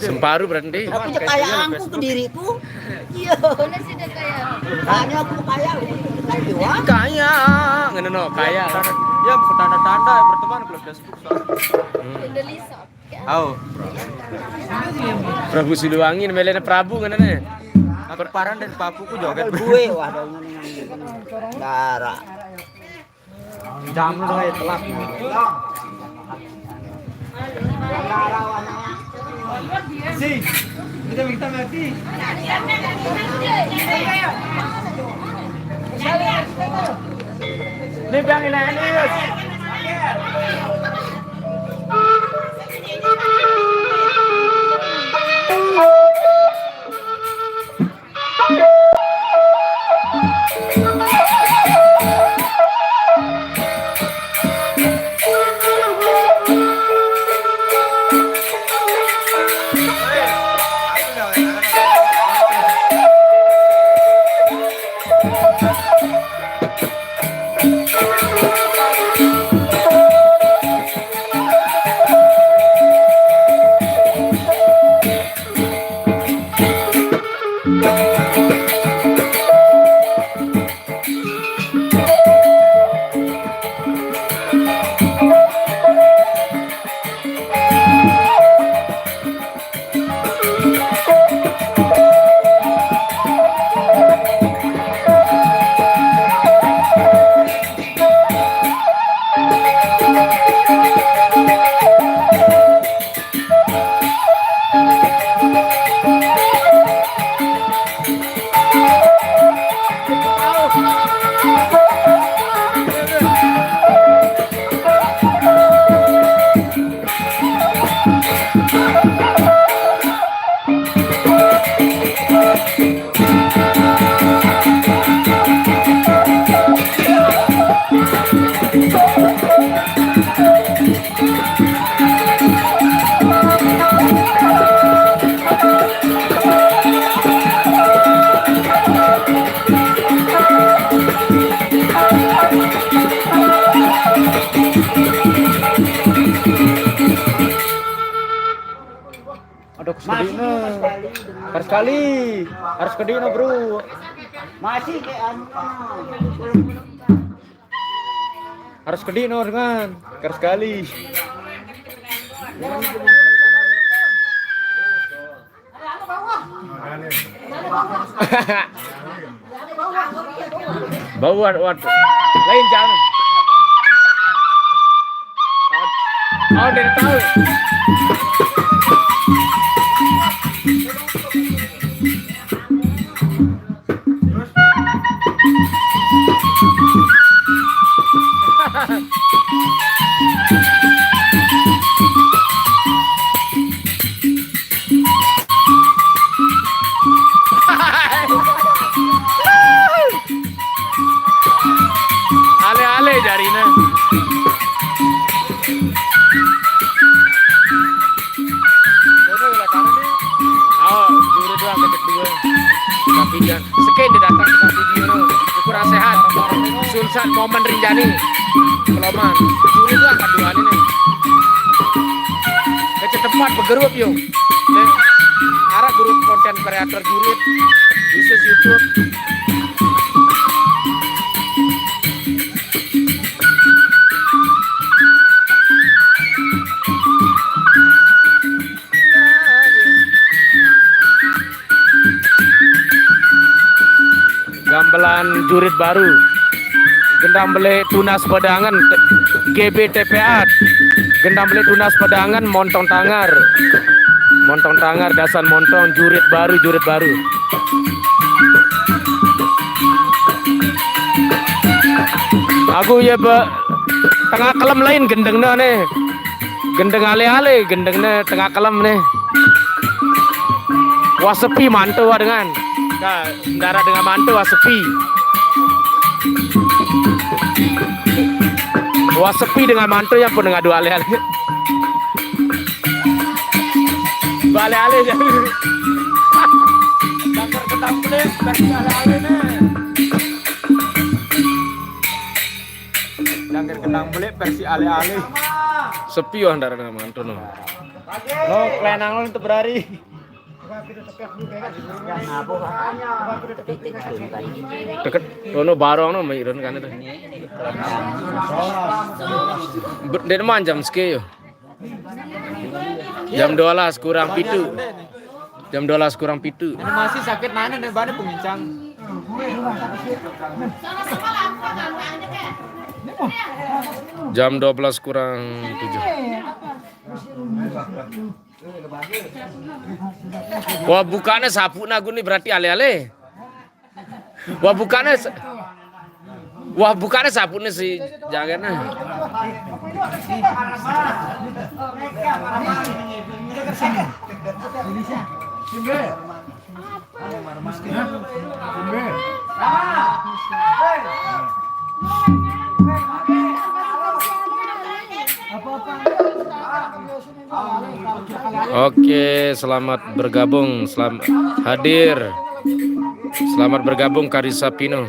Semparu berhenti. Aku je kaya angku ke diriku. Iya. Tanya aku kaya. Kaya. Kaya, ngene no, kaya. Ya, bukan tanda-tanda ya, berteman kalau Facebook. Hmm. Indonesia. Au. Prabu Siliwangi, melene Prabu ngene ne. Aku paran dan papuku joget. Gue, wah, dong, ngene, ngene. Dara. Jam lu udah telat. Sing. Kita, kita mati. Ini Bang Ilenius. Aduh, harus kedina. Harus kali. Harus kedina, Bro. Masih kayak anu. Harus kedina dengan. Harus kali. Bau, wat, wat. Lain jangan. Oh, dari tahu. Ale-ale jarine. Oh, juru dua, kedua. Tapi dia sekian dia datang ke video. Kurang sehat. Sunsan momen Rinjani. Peloman. Juru dua, kedua ini. Kece tempat bergerup, yo. Nek arah grup konten kreator Jurit, khusus YouTube. Gamelan Jurit Baru. Gendang bele tunas pedangan, G B T P A. Gendang bele tunas pedangan, montong tangar. Montong tangar, dasan montong, jurit baru, jurit baru. Aku ya, Pak, tengah kelem lain gendengnya nih. Gendeng ale-ale, gendengnya tengah kelem nih. Wah, sepi mantu, wah, dengan. Nah, ndara dengan mantu, wah, sepi. Wah, sepi dengan mantu ya pun dengan dua ale-ale. Dua ale-ale ya. Langgar ketang pelit, versi ale-ale nih. Langgar ketang pelit, versi ale-ale. Sepi wah ndara dengan mantu no. Lo kelenang lo untuk berari. Deket, ono barong no, mai iron kan itu. Ber-, dia manjam ske yo. Jam dua belas kurang pitu. Jam dua belas kurang pitu. Ini masih sakit nana nih, bane pengincang. Jam dua belas kurang tujuh. Wah, bukane sapu nagu nih berarti ale-ale. Wah, bukane sa-, wah, bukane sapune si jangkene. Oke, selamat bergabung, selam-, hadir. Selamat bergabung, Karissa Pino.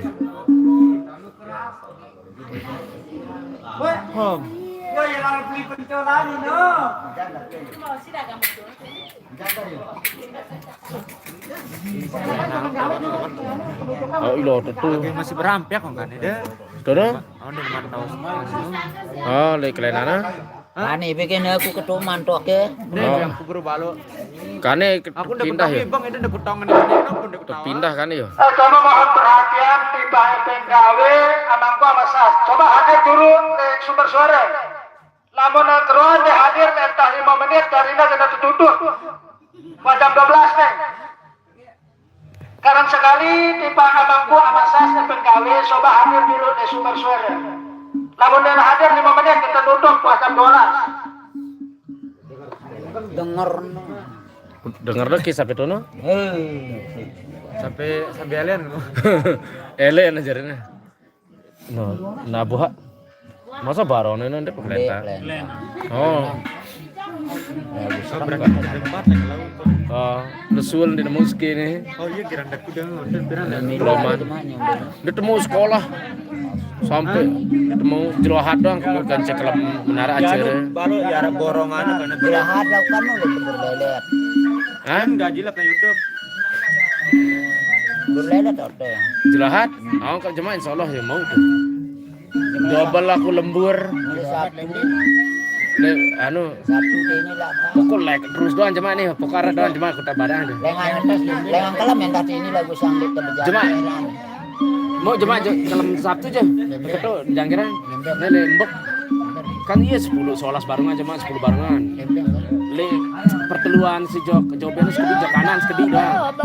Oh, ilo, tuh, tuh. Masih berampiak kok kan, ya? Tuh, tuh. Oh, dari mana tahu semua? Oh, lek kelenana? Hah? Ani bikin aku ketuman tuh, oke. Nih, oh, yang kubur balu. Kane ke-, aku udah pindah ya? Bang, itu udah kutong, ini, ini, aku udah ketawa. Pindah kan ya? Eh, coba mohon perhatian di Pak R P N K W, Amangku sama Sas. Coba hadir dulu di sumber suara. Lamun yang keruan dia hadir, entah lima menit, dari ini kena tutup. Buat jam dua belas nih. Sekarang sekali, tiba Amangku sama Sas R P N K W, coba hadir dulu di sumber suara. Lamun dia hadir lima menit, kita tutup, buat jam dua belas. Denger. Denger lagi sampai tuh, no? Hei. Sampai, sampai alien. Alien aja ini. No, nah, buha. Masa barone no ndek pemerintah? Ndek, pemerintah. Oh. Oh, berarti tempat ya kalau. Oh, lesul di nemu segini. Oh iya, kira ndak udah, udah, udah. Loman. Dia temu sekolah. Sampai ketemu jero ahad doang, kamu kan cekelem menara acara. Baru ya, ada borongan apa nih? Jero ahad lah kan udah bener lelet. Hah? Kan gaji lah ke YouTube. Bener lelet ada. Jero ahad? Oh, kalau jemaah insya Allah ya mau tuh. Double aku lembur. Mulai Sabtu. Le, anu. Sabtu ini lah, Pak. Pokok like terus doang jemaah nih, pokok arah doang jemaah kota Padang deh. Lengan atas, lengan kelem yang tadi ini lagu sanggup terjadi. Jemaah. Mau jemaah je-, kelem Sabtu je. Betul, jangkiran. Ini le, embek. Kan iya sepuluh, sebelas barengan jemaah, sepuluh barengan. Le, perteluan si Jok, Joben sekedi, Jokanan sekedi doang.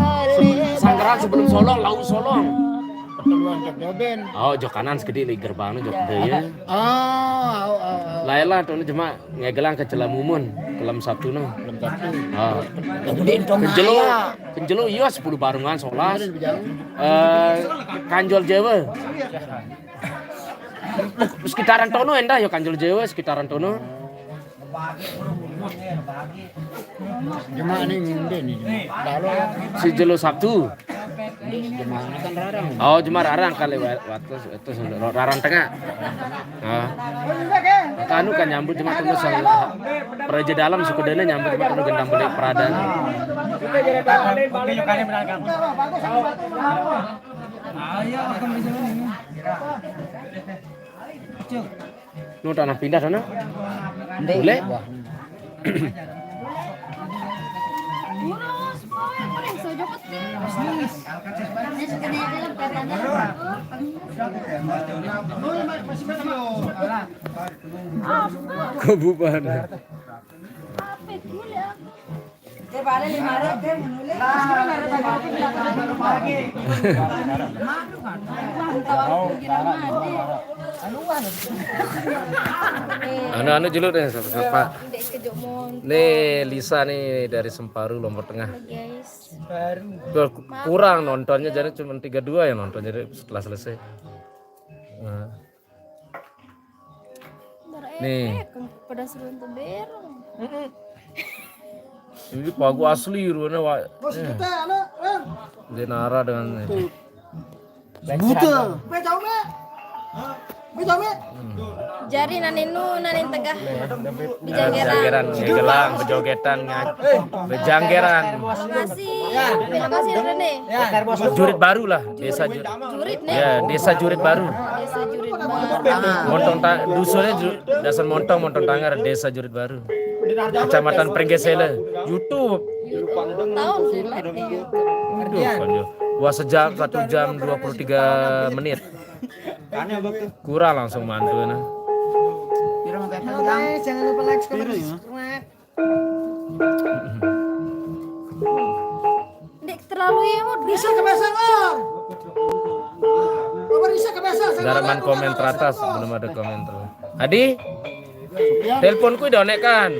Sanggeran sebelum Solong, lau Solong. Pertemuan Jok Joben. Oh, Jokanan sekedi le gerbang Jok Daya. Oh, oh, oh, oh. Laila tuh jemaah ngegelang ke Celamumun, kelem Sabtu no. Kelem Sabtu. Oh. Kenjelo, kenjelo iya sepuluh barengan, sebelas. Eh, Kanjol Jawa. Sekitaran tono endah ya Kanjol Jawa, sekitaran tono. Jemaah ini ngundin ini. Kalau si jelo Sabtu. Jemaah ini kan rarang. Oh, jemaah rarang kali wa-, waktu itu rarang tengah. Nah. Kanu kan nyambut jemaah tunggu sang Praja Dalam suku dana nyambut jemaah tunggu gendang beli peradan. Ayo, akan bisa ini. Nu tanah pindah sana. Boleh? Kebupahan. Anu-anu dulu deh, sapa-sapa. Nih, Lisa nih dari Semparu, Lombok Tengah. Guys. Tuh, kurang nontonnya, jadi cuma tiga dua yang nonton, jadi setelah selesai. Nah. Nih. Pada seru tuh berong. Ini pagu asli ruannya, Wak. Bos, kita, anak, Ren. Dia nara dengan ini. Buta. Be jauh, Be. Be jauh, Be. Jari nanin nu, nanin tegah. Bejanggeran. Bejanggeran, ngegelang, bejogetan, nga-, bejanggeran. Masih, masih ada nih. Jurit Baru lah, desa Ju-, Jurit nih. Ya, desa Jurit Baru. Desa Jurit Baru. Montong Ta-, dusunnya Ju-, dasar Montong, Montong Tanggar, desa Jurit Baru. Kecamatan Pringgesela. YouTube. Tahun sih, live di YouTube. Aduh, aduh. Wah, sejam, satu jam dua puluh tiga menit. Kurang langsung mantu, nah. Halo guys, jangan lupa like, comment, subscribe. Ndik terlalu imut. Bisa kebiasaan, Lor. Apa bisa kebiasaan? Garaman komen teratas, belum ada komen teratas. Adi, teleponku udah onek kan?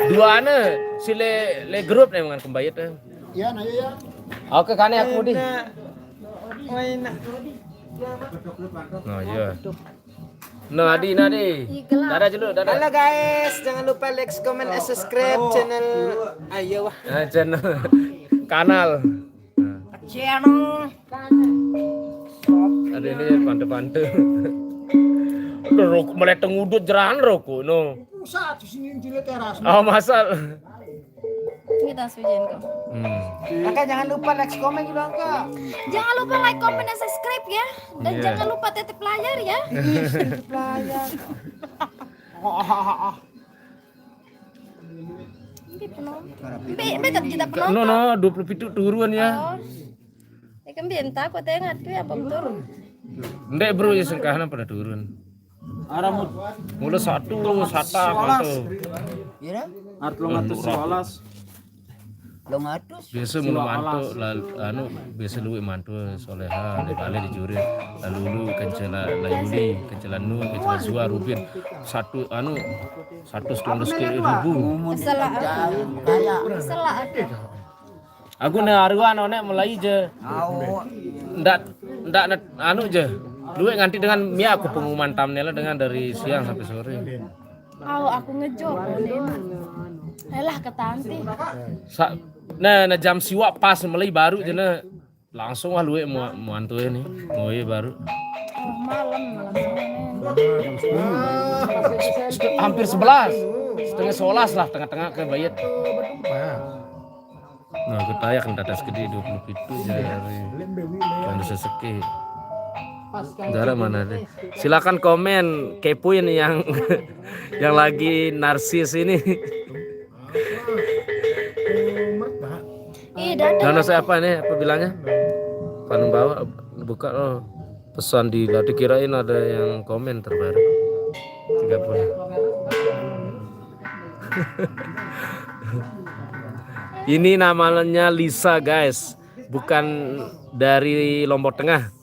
Dua ane, si le, le grup nih dengan kembali tuh. Iya, nah, iya. Oke, kane aku di. Oh, enak. Nah, iya. No, Adi, Nadi. Dadah dulu, dadah. Halo guys, jangan lupa like, comment, and subscribe channel Ayo Wah. Nah, channel. Kanal. Channel. Ada ini pante-pante. Udah rokok mulai tengudut jeran rokok no. Pusat di sini di teras. Oh, masal. Kita sujen kok. Hmm. Kakak jangan lupa like, komen juga, Kak. Jangan lupa like, comment, dan subscribe ya. Dan jangan lupa tetep layar ya. Tetep layar. Ini penonton. Be, be, kita penonton. No, no, dua puluh tujuh turun ya. Oh. Ya kan biar entah aku tengah tuh apa betul. Ndek, bro, ya sengkahna pada turun. Aramut. Mula satu, sata, satu. Iya. Art lima ratus sebelas. Lima ratus. Biasa mula mantu, anu, biasa luwih mantu soleha, di bale di juri. Lalu lu kencela, layuli, kencela nu, kencela zua, rubin. Satu, anu, satu setengah ribu. Salah. Salah. Aku ne aruan onek mulai je. Ndak, ndak net-, anu je. Luwih nganti dengan mia aku pengumuman thumbnail dengan dari siang sampai sore. Au, aku ngejo. Elah ketanti. Sa-, nah, nah, jam siwa pas mulai baru je ne. Langsung wah luwih mu-, muantu ini. Mulai baru. Oh, malam, malam. Hampir sebelas. Setengah sebelas lah, tengah-tengah ke bayat. Nah, kita ya kan tatas gede dua puluh tujuh jari. Kan bisa seki. Dara mana deh? Silakan komen, kepoin yang yang lagi narsis ini. Ih, dadah. Nana siapa nih? Apa bilangnya? Paling bawah buka loh. Pesan di, dikirain ada yang komen terbaru. Tiga puluh. Ini namanya Lisa, guys. Bukan dari Lombok Tengah.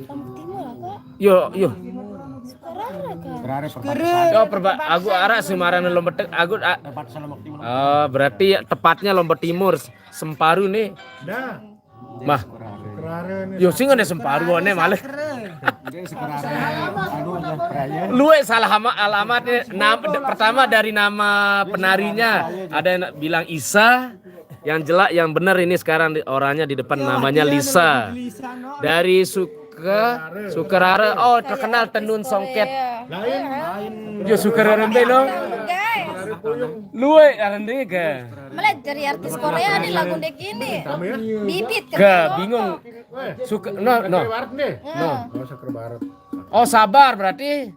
Lombok Timur, Kak. Yo, yo. Sukarara, Kak. Yo, perba-, aku arah sih marane Lombok Tengah. Aku, a-, oh, berarti tepatnya Lombok Timur, Semparu nih. Dah. Mah. Yo, sing ada Semparu one malah. Luwe salah ama-, alamatnya. Nam-, de-, pertama dari nama penarinya. Ada yang bilang Isa. Yang jelak, yang benar ini sekarang di, orangnya di depan namanya Lisa. Dari Suka-, Sukarara. Oh, terkenal tenun songket. Yo, Sukarara mbe no. Luwe arende ga. Malah dari artis Korea nih lagu dek ini. Bibit. Ga, bingung. Suka, no, no. No. Oh, sabar berarti.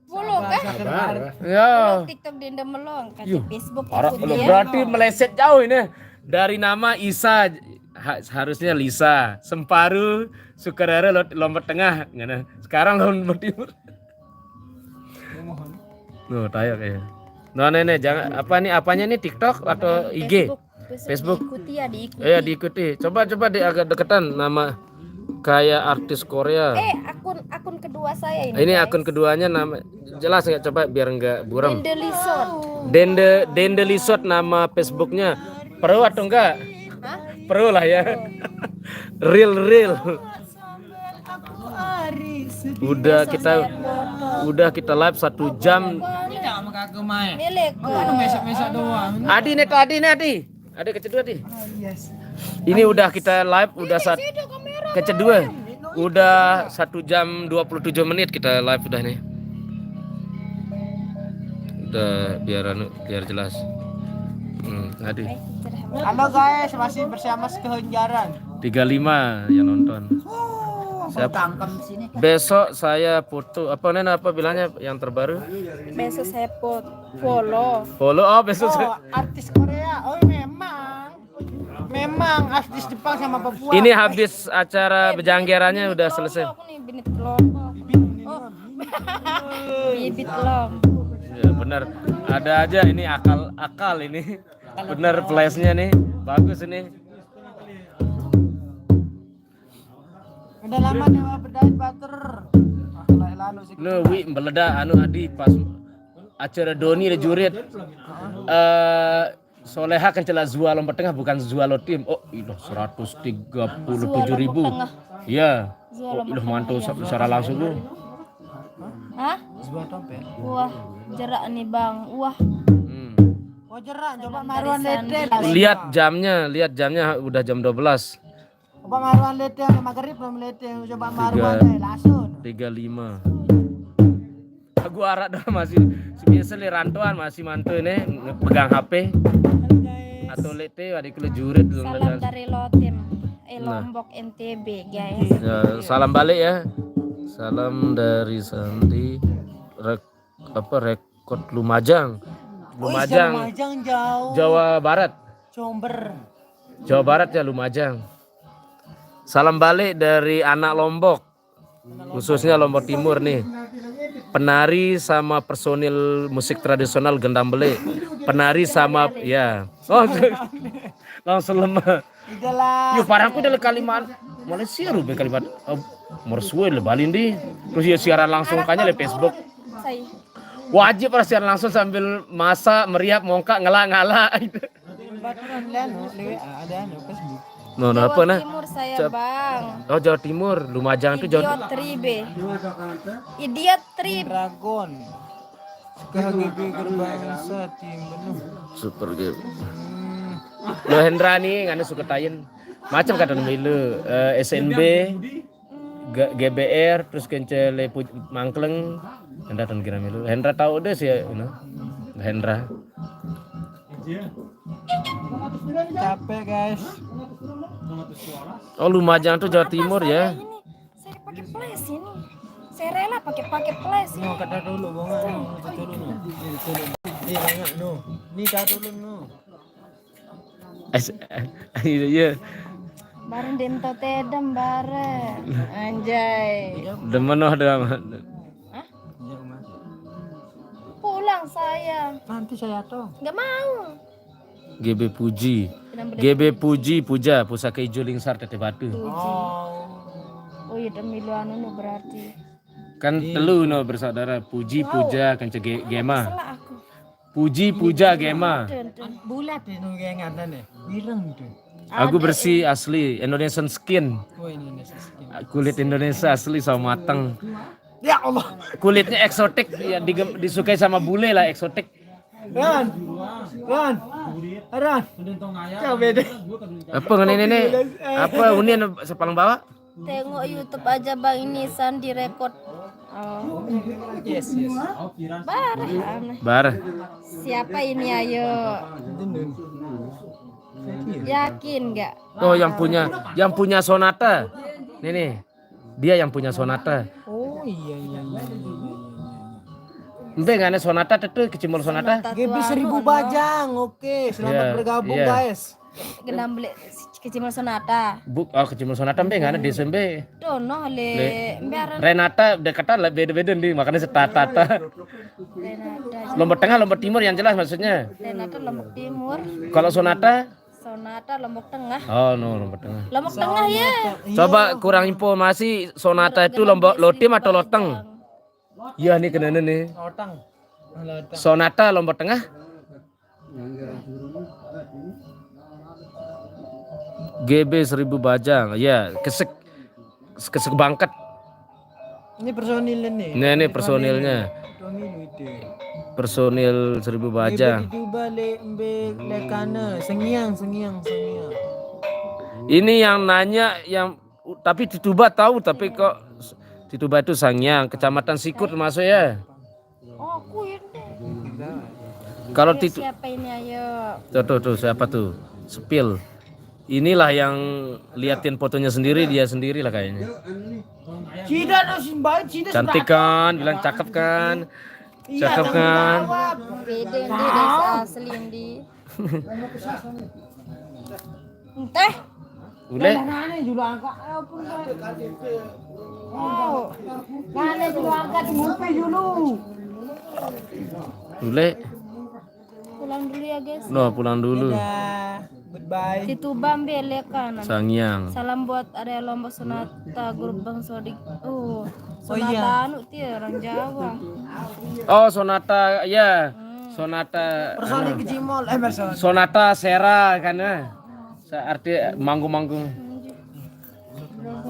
Follow kah? Sabar. Ya. Follow TikTok Dinda Melong, kasih Facebook. Ora, ikut ya. Berarti meleset jauh ini. Dari nama Isa ha-, harusnya Lisa, Semparu, Sukarara, Lo-, Lombok Tengah, ngene. Sekarang Lombok Timur. No, tayo kayak. Nah, nenek, jangan apa nih, apanya nih, TikTok atau I G? Facebook. Facebook. Diikuti ya, diikuti. Iya, diikuti. Coba, coba di agak deketan, nama kayak artis Korea. Eh, akun akun kedua saya ini. Ini guys. Akun keduanya, nama jelas nggak, coba biar nggak buram. Dende Lisot. Dende Dende Lisot nama Facebooknya. Pro atau enggak? Hah? Pro lah ya. Real, real. Udah kita udah kita live satu jam. Milik. Adi nih, tuh Adi nih, Adi. Ada kecedua, Adi. Ini udah kita live udah saat kecedua. Udah satu jam dua puluh tujuh menit kita live udah nih. Udah, biar anu, biar jelas. Hmm, Adi. Halo guys, masih bersama Sekehenjaran. Tiga lima yang nonton. Oh, Siap. Tangkem sini. Besok saya foto apa, Nen, apa bilangnya yang terbaru? Besok saya pot follow. Follow, oh, besok saya Oh, artis Korea. Oh, memang. Memang artis Jepang sama Papua. Ini habis acara bejanggerannya udah selesai. Aku nih bibit lombok. Oh. Bibit lombok. Ya, bener. Ada aja ini akal-akal ini. Bener flashnya nih. Bagus ini. Udah lama nih Wak, bedait bater. Ah, lain lanu sih. Lu, Wi, mbeleda anu, Adi, pas acara Doni le jurit. Eh Soleha kan celah jual lompat tengah, bukan jual tim. Oh, ilah, seratus tiga puluh tujuh ribu. Iya. Oh, ilah, mantu secara langsung lu. Hah? Sebuah topel. Wah, jerak nih, Bang. Wah. Hmm. Oh, jerak, coba maruan lete. Lihat jamnya, lihat jamnya, udah jam dua belas. Coba maruan lete, sama maghrib belum lete. Coba maruan Tiga. Deh, langsung. Tiga lima. Aku arak dah masih biasa le rantuan, masih mantu ini pegang H P. Atau lete, adik lu jurit. Salam dari Lotim. Eh, Nah. Lombok, N T B, guys. Ya, salam balik ya. Salam dari Sandi. Rek, apa, rekod Lumajang. Oh, Lumajang. Lumajang jauh. Jawa Barat. Jember. Jawa Barat ya, Lumajang. Salam balik dari anak Lombok. Khususnya Lombok Timur nih. Penari sama personil musik tradisional gendang bele. Penari sama, ya. Oh, langsung lemah. Udahlah. Yo, parahku dari Kalimantan. Malaysia rube Kalimantan. Oh, mersue le Bali ndi. Terus ya siaran langsung kanya le Facebook. Saya. Wajib harus siaran langsung sambil masak, meriap, mongkak, ngelak-ngalak. Baturan lain, no, lewat, ah, ada no Facebook. No, no, apa nah? Timur saya, Cap- Bang. Oh, Jawa Timur, Lumajang tuh Jawa. Idiot Tribe. Idiot Trib. Dragon. K H G B Gerbangsa Timur. Super game. Lo Hendra nih, nganu suka tayin. Macam kata milu, eh, S N B, G- G B R, terus kencele Pu- Mangkleng. Hendra tan kira milu. Hendra tahu deh sih, you know. Hendra. Capek guys. Oh, Lumajang tuh Jawa Timur ya. Ini saya pakai flash ini. Saya rela pakai pakai flash ini. No, kata dulu, bunga, no, itu dulu, no. Ini dulu. Ini banyak, no. Ini kata dulu, no. Es- Iya, iya. Bareng dento tedem bareng. Anjay. Demen noh, demen. Ya, Uma. Pulang saya. Nanti saya tahu. Nggak mau. G B Puji. Kenapa dia- G B Puji Puja, Pusaka Ijo Lingsar Teteh Batu. Puji. Oh. Oh iya, demi lu anu, no, berarti. Kan telu no bersaudara, Puji, Puja, kance Ge- Gema. Salah aku. Puji, Puja, Gema. Dun, dun. Bulat itu kayak ngata nih. Bireng tuh. Aku bersih asli, Indonesian skin. Oh, ini Indonesia skin. Kulit Indonesia asli sama mateng. Ya Allah. Kulitnya eksotik, ya digem- disukai sama bule lah, eksotik. Ran. Ran. Ran. Coba deh. Apa ngene ini? Apa unian sepalang bawah? Tengok YouTube aja, Bang, ini Sandi Record. Oh. Yes, yes. Bareh aneh. Bar. Siapa ini, ayo? Yakin nggak? Oh, yang punya, yang punya Sonata. Nih, nih. Dia yang punya Sonata. Oh, iya, iya, iya, iya, iya. Ente ngane Sonata tuh, kecimol Sonata. G B seribu Bajang, oke, selamat Iya, bergabung iya. Guys. Genam beli kecimol Sonata. Buk, oh, kecimol Sonata mbe ngana desa mbe. Dono le mbe aran Renata udah kata lah beda-beda nih, makanya setata. Renata. Lombok Tengah, Lombok Timur yang jelas maksudnya. Renata Lombok Timur. Kalau Sonata, Sonata Lombok Tengah. Oh no, Lombok Tengah. Lombok Tengah ya. Coba kurang informasi, Sonata itu Lombok Lotim atau Loteng? Iya nih kena nih. Loteng. Loteng. Sonata Lombok Tengah. G B seribu bajang, ya kesek kesek bangket. Ini personilnya nih. Nah, ini personilnya. Dua minggu itu. Personil seribu bajang. Itu balik mbe lekana, sengiang, sengiang, sengiang. Ini yang nanya yang tapi Tituba tahu, tapi kok Tituba itu Sangiang, Kecamatan Sikut termasuk ya. Oh, aku ini. Kalau Ya, Titu siapa ini, ayo? Tuh, tuh, tuh, siapa tuh? Sepil. Inilah yang liatin fotonya sendiri, dia sendiri lah kayaknya. Cida no simbal, cida Cantik kan, bilang cakep kan. Cakep kan. Beda ndi desa asli ndi. Entah. Ule, Nane dulu angkat, ayo pun. Oh, Nane dulu angkat, ngupi dulu. ule. Pulang dulu ya, guys. No, pulang dulu. Dah, goodbye. Tituba mbe lekana. Sangiang. Salam buat area Lombok Sonata grup Bang Sodik. Oh, Oh, iya. Sonata anu ti orang Jawa. Oh, Sonata, ya. Sonata. Personil kecimol, eh personil. Sonata Sera kan ya. Arti manggung-manggung.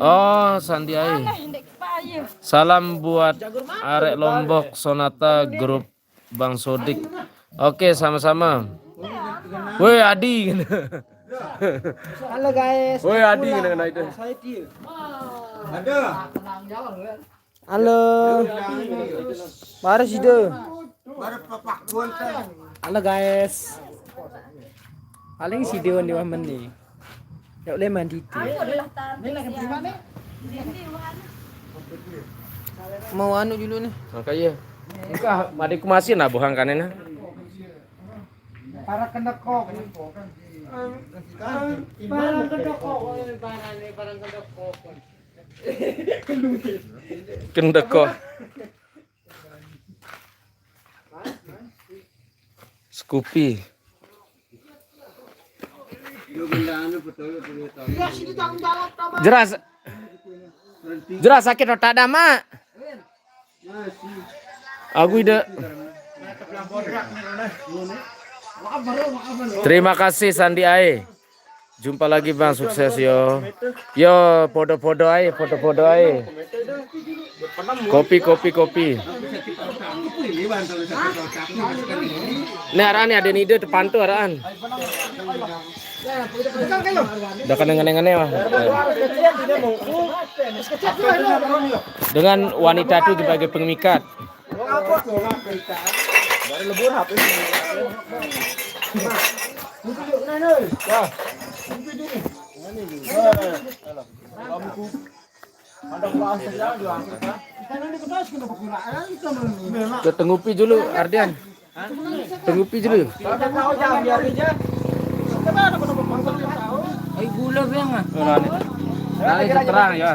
Oh, Sandi Ai. Eh, ndek payu. Salam buat arek Lombok Sonata grup Bang Sodik. Oke, sama-sama. Woi Adi. Halo guys. Woi Adi kena kena itu. Saya dia. Halo. Mari sida. Halo guys. Paling sida wan di wah meni. Ya oleh mandi tu. Mau anu dulu nih. Makanya. Engkah adikku masih nah buhang kanena. Para kendekok. Para kendekok, para kendekok. Kendeko. Scoopy. Jelas. Jelas sakit otak dah, Mak. Aku ide. Terima kasih Sandi Ae. Jumpa lagi Bang, sukses yo. Yo, podo-podo ae, podo-podo ae. Kopi, kopi, kopi. Nih araan nih ada ide depan tuh araan. Udah kena ngene-ngene mah. Dengan wanita itu sebagai pengikat. Ke tengupi dulu, Ardian. Tengupi dulu. Ai gula bang ah. Nah, ini terang ya.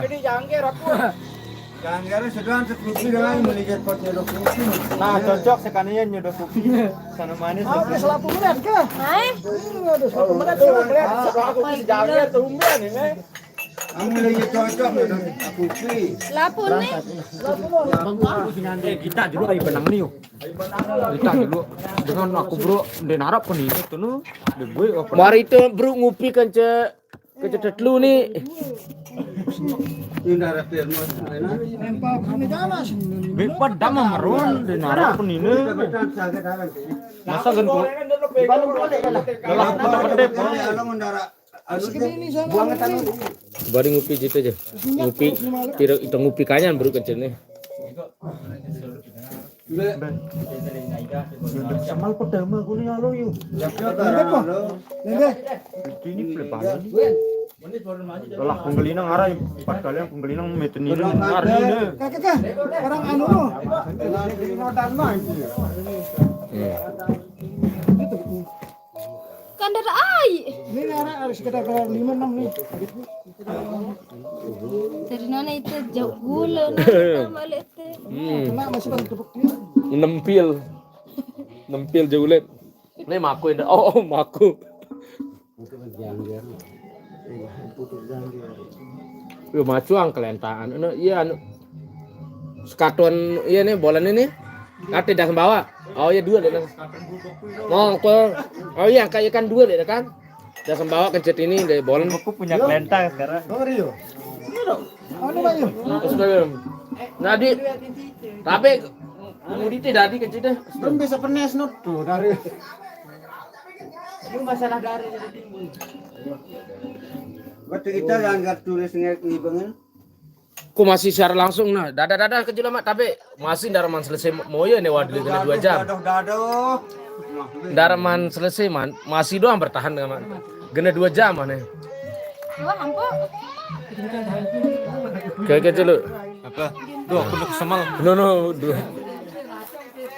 Jangan sedang sepuluh dengan melihat potnya dok. Nah, cocok sekalian nyodok kopi. Sana manis. Oke, selapu menit ke? Hai. Aduh, selapu menit. Aku sejangnya tumben ini. Kamu lagi cocok ya dok. Kopi. Lapu nih. Eh, kita dulu ayo benang nih. Kita dulu dengan aku bro, dia narap kan ini tuh nu. Dia gue apa? Mari itu bro ngupi kan ce kecetet lu nih. Ini darah termos. Bepat dama meron, dia narap kan ini. Masa kan tuh. Dalam kota gede. Kalau mendarat. Bari ngupi gitu aja. Ngupi, kira itu ngupi kanyan bro kecil nih. Semal pertama aku nih alo yuk. Siapa? Ini pelepah. Lah penggelinang arah empat kali yang penggelinang meter ini. Hari ini. Kakak kan orang anu lo. Hmm. Standar ai. Ini anak harus sekitar lima enam nih. Dari mana itu jauh gula, nah, balik itu. Hmm. Kena masih pada tepuk dia. Nempil. Nempil jauh, Lep. Ini maku ini. Oh, oh, maku. Yo, macu ang kelentaan. Anu, iya, anu. Sekaton, iya nih, bola ini nih. Ate dah bawa. Oh iya, dua deh. Nah. Oh, aku, oh iya, kayak kan dua deh kan. Dah bawa kencet ini deh, bola. Aku punya kelentang sekarang. Dengar yo. Anu, Pak, yo. Terus, nah, di, tapi kemudian tidak di kencet deh. Belum bisa penes, no, tuh, dari. Itu masalah dari, dari timbul. Waktu kita langgar tulis nge-, ngibengen. Ku masih siar langsung, nah. Dadah, dadah, kejula, Mak, tapi masih ndaraman selesai mo-, moyo nih, waduh, kena dua jam. Dadah, dadah. Ndaraman selesai, man. Masih doang bertahan dengan, Mak. Kena dua jam, mana? Dua, ampun. Kayak gitu, lu. Apa? Duh, aku udah kesemal. No, no, dua.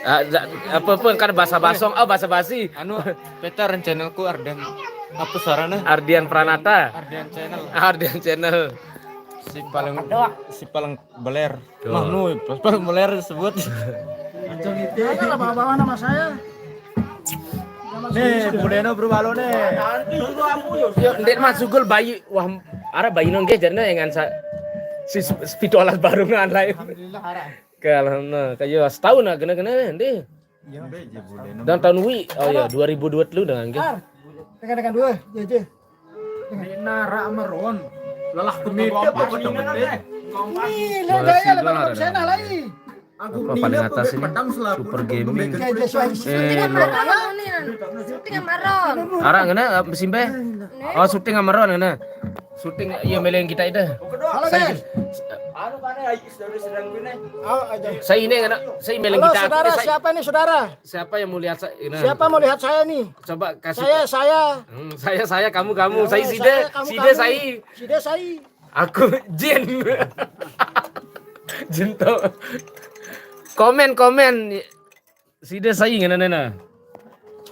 Ah, da-, apa pun kan bahasa basong, oh, bahasa basi. Anu, Peter channelku Arden. Apa suaranya? Ardian Pranata. Ardian Channel. Ardian Channel. Si paling, si paling beler. Tuh. Mah, nu, pas paling beler disebut. Jangan lah bawa-bawa nama saya. Nih, Bu Deno berubah lo nih. Yo, ndet mah sugul bayi, wah, arah bayi nongke jarna yang ngan sa-, si, si, si pitualas barungan lain. Alhamdulillah, arah. Ke alhamdulillah, kayo setahun lah kena-kena, ndi. Iya. Dan tahun wi, oh ya, dua ribu dua puluh dengan, nggih. Ar, tekan-tekan dua, ya, ya. Ini nara meron. Lelah kemita apa ketemu deh? Ini, lah, gaya lah, mana sana lagi? Apa paling atas ini? Super Gaming. Ya, ya, suai. Eh, lo. Syuting sama Ron. Arah ngena, eh, simpe? Oh, syuting sama Ron ngena. Syuting, iya, meleng kita itu. Halo, guys. Anu, mana, sedang gini. Saya ini ngena, saya meleng kita. Halo, saudara, saya, siapa nih, saudara? Siapa yang mau lihat saya? Ini. Siapa mau lihat saya nih? Coba kasih. Saya, saya. Hmm, saya, saya, kamu, kamu. Saya, saya, side, saya, kamu, side, kamu. Saya. Side, saya. Aku Jin. Jin to. Komen, komen. Side, saya, ngena, ngena.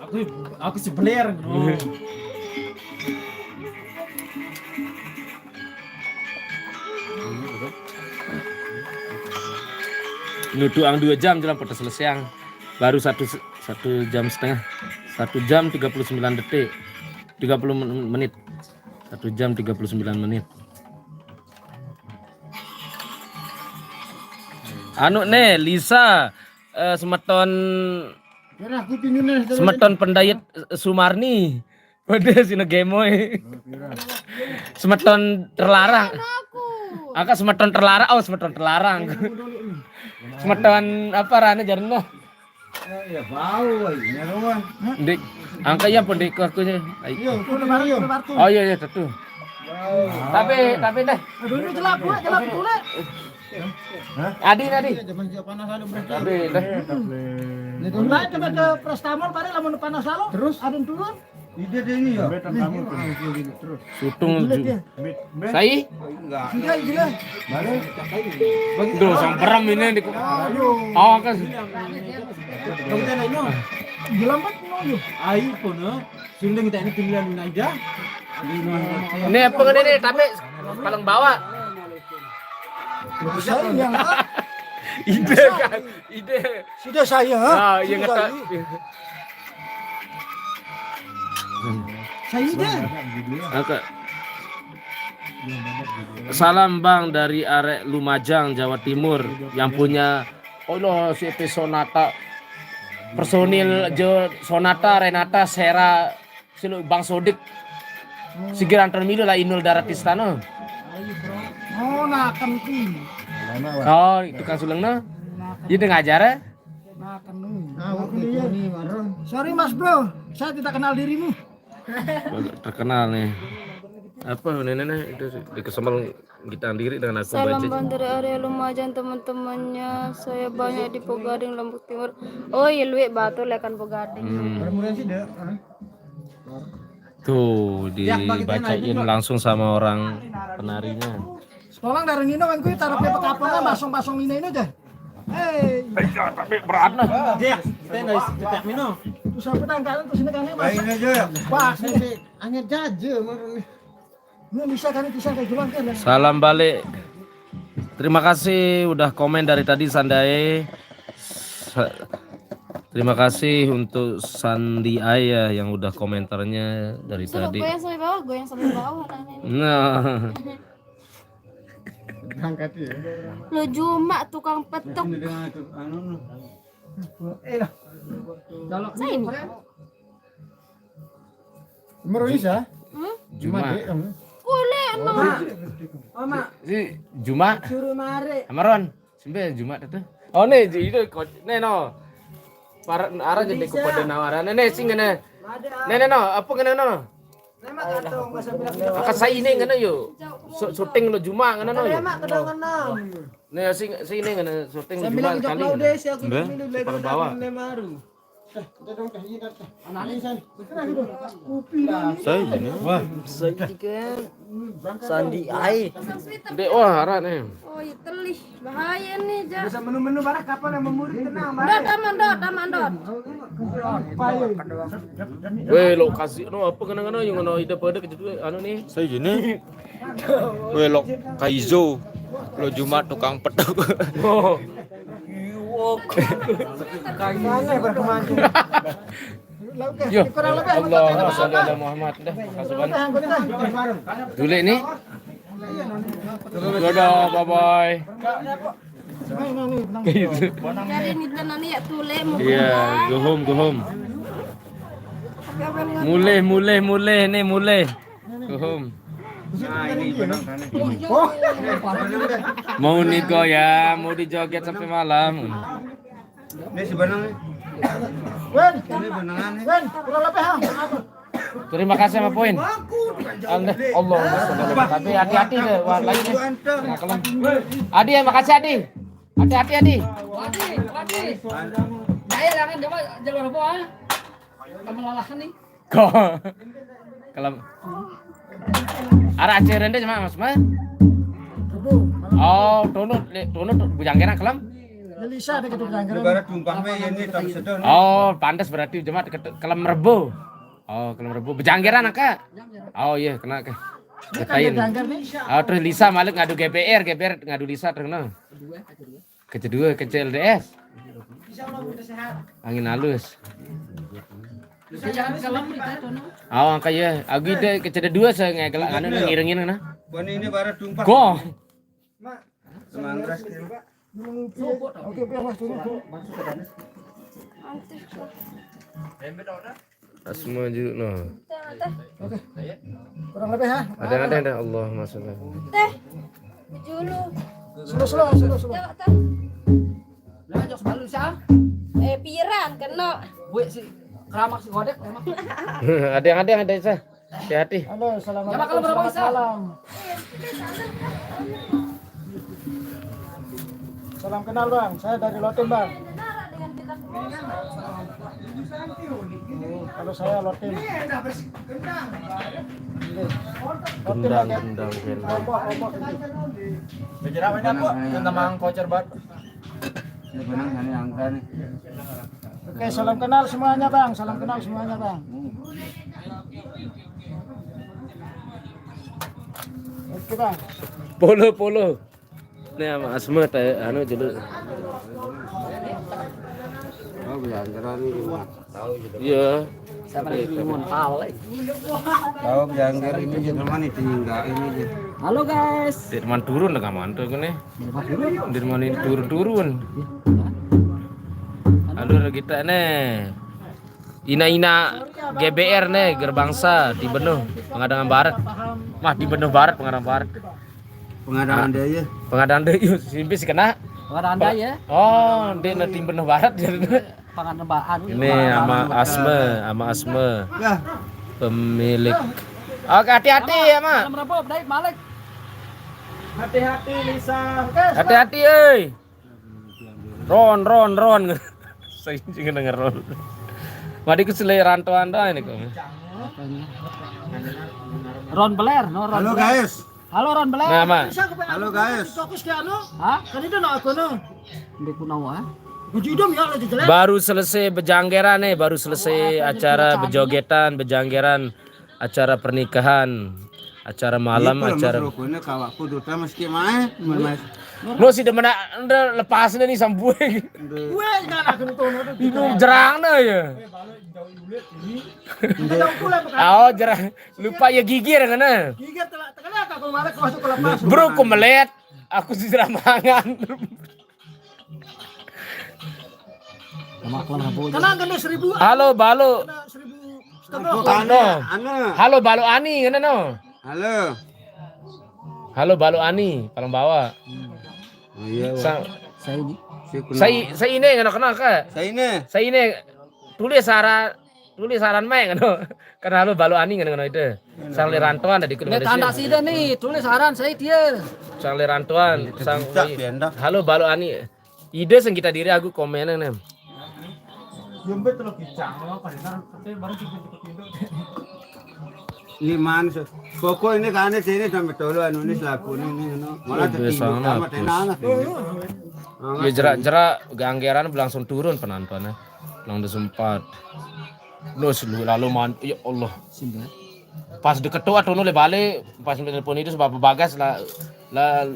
Aku, aku si Blair. Oh. Nuduang dua jam jalan pada selesai. Baru satu, satu jam setengah. Satu jam tiga puluh sembilan detik. Tiga puluh men-, menit. Satu jam tiga puluh sembilan menit. Anu nih, Lisa, eh, semeton, semeton pendayet, eh, Sumarni. Waduh, sino gemoy. Semeton terlarang. Aku. Aka semeton terlarang. Oh, semeton terlarang. Semeton apa rane jarno? Eh, ya bau, ya, rumah. Ndik, angka ya pun ndik aku sih. Ai. Iya, udah baru, udah baru. Oh iya, iya, tentu. Bau. Tapi, tapi deh. Aduh, ini jelap, Bu, jelap, Bu, Le. Hah? Adi, adi. Iya, zaman siap panas ada berarti. Tapi deh. Ini tuh. Nah, coba ke Prestamol, pare lamun panas lalu. Terus? Ada yang turun. Ide deh ini ya. Terus. Sutung. Gila ju-, dia. Sai? Enggak. Gila, gila. Mana? Duh, samperam ini di. Aduh. Oh, kan. Kamu tanya ini. Gila amat, no, yo. Ayo, kono. Sunding tak ini tinggal aja. Ini apa ini, tapi paling bawah. Saya yang, ide kan, ide. Sudah saya. Ah, iya, sudah ngetok. Saya. Saya ide. Oke. Salam Bang dari arek Lumajang, Jawa Timur, yang punya, oh lo, si P Sonata, personil Jo Sonata, Renata, Sera, Silo Bang Sodik. Sige nonton milu lah Inul Daratista no. Oh, nah, kan. Oh, itu kan suleng no. Jadi ngajar ya? Nah, kan. Sorry, Mas Bro, saya tidak kenal dirimu. Terkenal nih. Apa nenek itu di kesempatan kita sendiri dengan aku. Salam baca. Bang dari area Lumajang, teman-temannya. Saya banyak di Pegading, Lombok Timur. Oh iya, luwih batu lekan Pegading. Hmm. Tuh, dibacain langsung sama orang penarinya. Tolong dari Nino kan kuwi taruh pe pekapongan basong-basong ini aja. Hei. Eh, ya, tapi berat nah. Dia, kita nggak isi cetak Nino. Terus apa tangkalan terus ini kan, Mas? Lain aja. Pas nih sih. Hanya jaje marun nih. Ini bisa kan, bisa kayak gimana kan? Salam balik. Terima kasih udah komen dari tadi, Sandae. Sa- Terima kasih untuk Sandi Ayah yang udah komentarnya dari Suruh tadi. Goyang sampai bawah, goyang sampai bawah, anaknya. Nah. Berangkat ya. Lo Juma tukang petuk. Ini dengan itu, anu, anu. Eh lah. Kalau saya Merois ya? Hmm? Juma. Boleh, no. Oma. Si Juma. Suruh mari. Amaron. Sembe Juma tu. Oh, ni je itu, ni no. Para arah jadi kepada nawaran. Ni sing ni. Ni ni no, apa kena no? Maka saya ini kena yo. Syuting lo Juma kena no yo. Ni sing sing ni kena syuting lo Juma sekali. Be, kepala bawah. Saya ini. Wah, saya juga. Sandi ai. Dek, wah, arah ni. Oh, ya telih. Bahaya ni, Jah. Bisa menu-menu barang kapal yang memuri tenang, barang. Dot, aman, dot, aman, dot. Weh, lo kasih no apa kena-kena yang kena ide pada kejut anu ni. Saya gini. Weh, lo Kaizo. Lo Juma tukang petuk. Oh. Mana berkemancing? Yo, Allahumma sholli ala Muhammad. Dah, makasih banyak. Dulu ni. Dadah, bye bye. Gitu. Jadi ni tenang ni ya tule mau. Iya, go home, go home. Mulih, mulih, mulih ni mulih. Go home. Mau ni kau ya, mau dijoget sampai malam. Ini sebenarnya. Wen, ini benangan ni. Wen, kurang lebih ha. Terima kasih sama poin. Allah, Allah. Tapi hati-hati deh, wah lagi ni. Nah, kalau Adi, makasih Adi. Hati-hati Adi. Wadi, wadi. Saya jangan coba jalur apa ah? Kamu lalahan ni. Kok kalau arah Aceh Rende cuma Mas Mas. Oh, tunut, tunut bujang kena kelam. Lisa ada gitu bujang kena. Barat tumpah me ini tam sedon. Oh, pantas berarti cuma kelam Rebo. Oh, kelam Rebo bujang kena angka. Oh iya, kena ke. Betain. Oh, terus Lisa malik ngadu G B R, G B R ngadu Lisa terus no. Kecil dua, kecil D S. Angin halus. Awang kaya agi de kecil dua saya ngegelak anu ngiringin na. Bani ini baru tumpah. Go. Semangkras kiri. Oke, oke, Mas, turun, turun. Asma julu no. Oke. Kurang lebih ha. Ada ada ada Allahumma sholli. Teh. Julu. Slow slow slow slow. Jawab teh. Lah jok selalu sah. Eh piran kena. Buik si keramak si godek emang. Ada yang ada yang ada sah. Hati-hati. Halo, assalamualaikum. Coba kalau berapa selamat malam. Salam kenal Bang, saya dari Lotin Bang. Kalau saya Lotin. Gendang, gendang, gendang. Ombak, ombak. Bejera banyak kok, tentang kocer bat. Ini benang sana angka ni. Oke, salam kenal semuanya Bang, salam kenal semuanya Bang. Oke Bang. Polo polo. Ni sama Asma anu julu. Oh, belanjaran ni. Iya. Sama lagi mun pal. Tahu belanjaran ini je teman itu enggak ini je. Halo guys. Teman turun dengan mantu ni. Di rumah ini turun-turun. Alur kita ni. Ina-ina G B R ni, Gerbangsa, di Benuh, Pengadangan Barat. Mah di Benuh Barat, Pengadangan Barat. Pengadangan dia ya. Pengadangan dia, yuk, simpis kena. Pengadangan dia ya. Oh, dia nanti Benuh Barat jadi. Pengadangan Barat. Ini sama Asma, sama Asma. Ya. Pemilik. Oke, hati-hati ya, Mak. Malam Rabu, Daik Malik. Hati-hati Lisa. Hati-hati, eh. Ron, Ron, Ron. Saya juga denger Ron. Wadi ku sele rantoan dah ini kok. Ron Beler, no Ron. Halo Beler. Guys. Halo Ron Beler. Nah, Mak. Halo guys. Fokus ke anu. Hah? Kan itu no aku no. Di Punawa. Baru selesai bejanggeran nih, baru selesai acara bejogetan, bejanggeran, acara pernikahan, acara malam, acara. No, si demen anda lepas nih, nih sambué. Ini jerang nih ya. Oh, jerang. Lupa ya gigir kan, eh? Bro, ku melet. Aku si jerang mangan. Kena gede seribu. Halo, Balo. Kena seribu setengah. Halo, Balo Ani, ngene no. Halo. Halo, Balo Ani, paling bawah. Oh iya. Saya ini. Saya, saya ini ngene kena ke. Saya ini. Saya ini. Tulis saran, tulis saran mai ngene. Kan halo, Balo Ani ngene itu. Sang le rantoan tadi kudu. Tanda sida nih, tulis saran saya dia. Sang le rantoan, sang. Halo, Balo Ani. Ide sing kita diri aku komenan nem. Liman, pokok ini kan ini sini sampai tolo anu ini selaku ini, ini, ini. Malah tertimbun sama tenang. Ya jerak-jerak ganggeran langsung turun penontonnya. Langsung sempat. Terus lu lalu man, ya Allah. Pas deket tuh atuh le balik, pas telepon itu sebab bagas lah, lah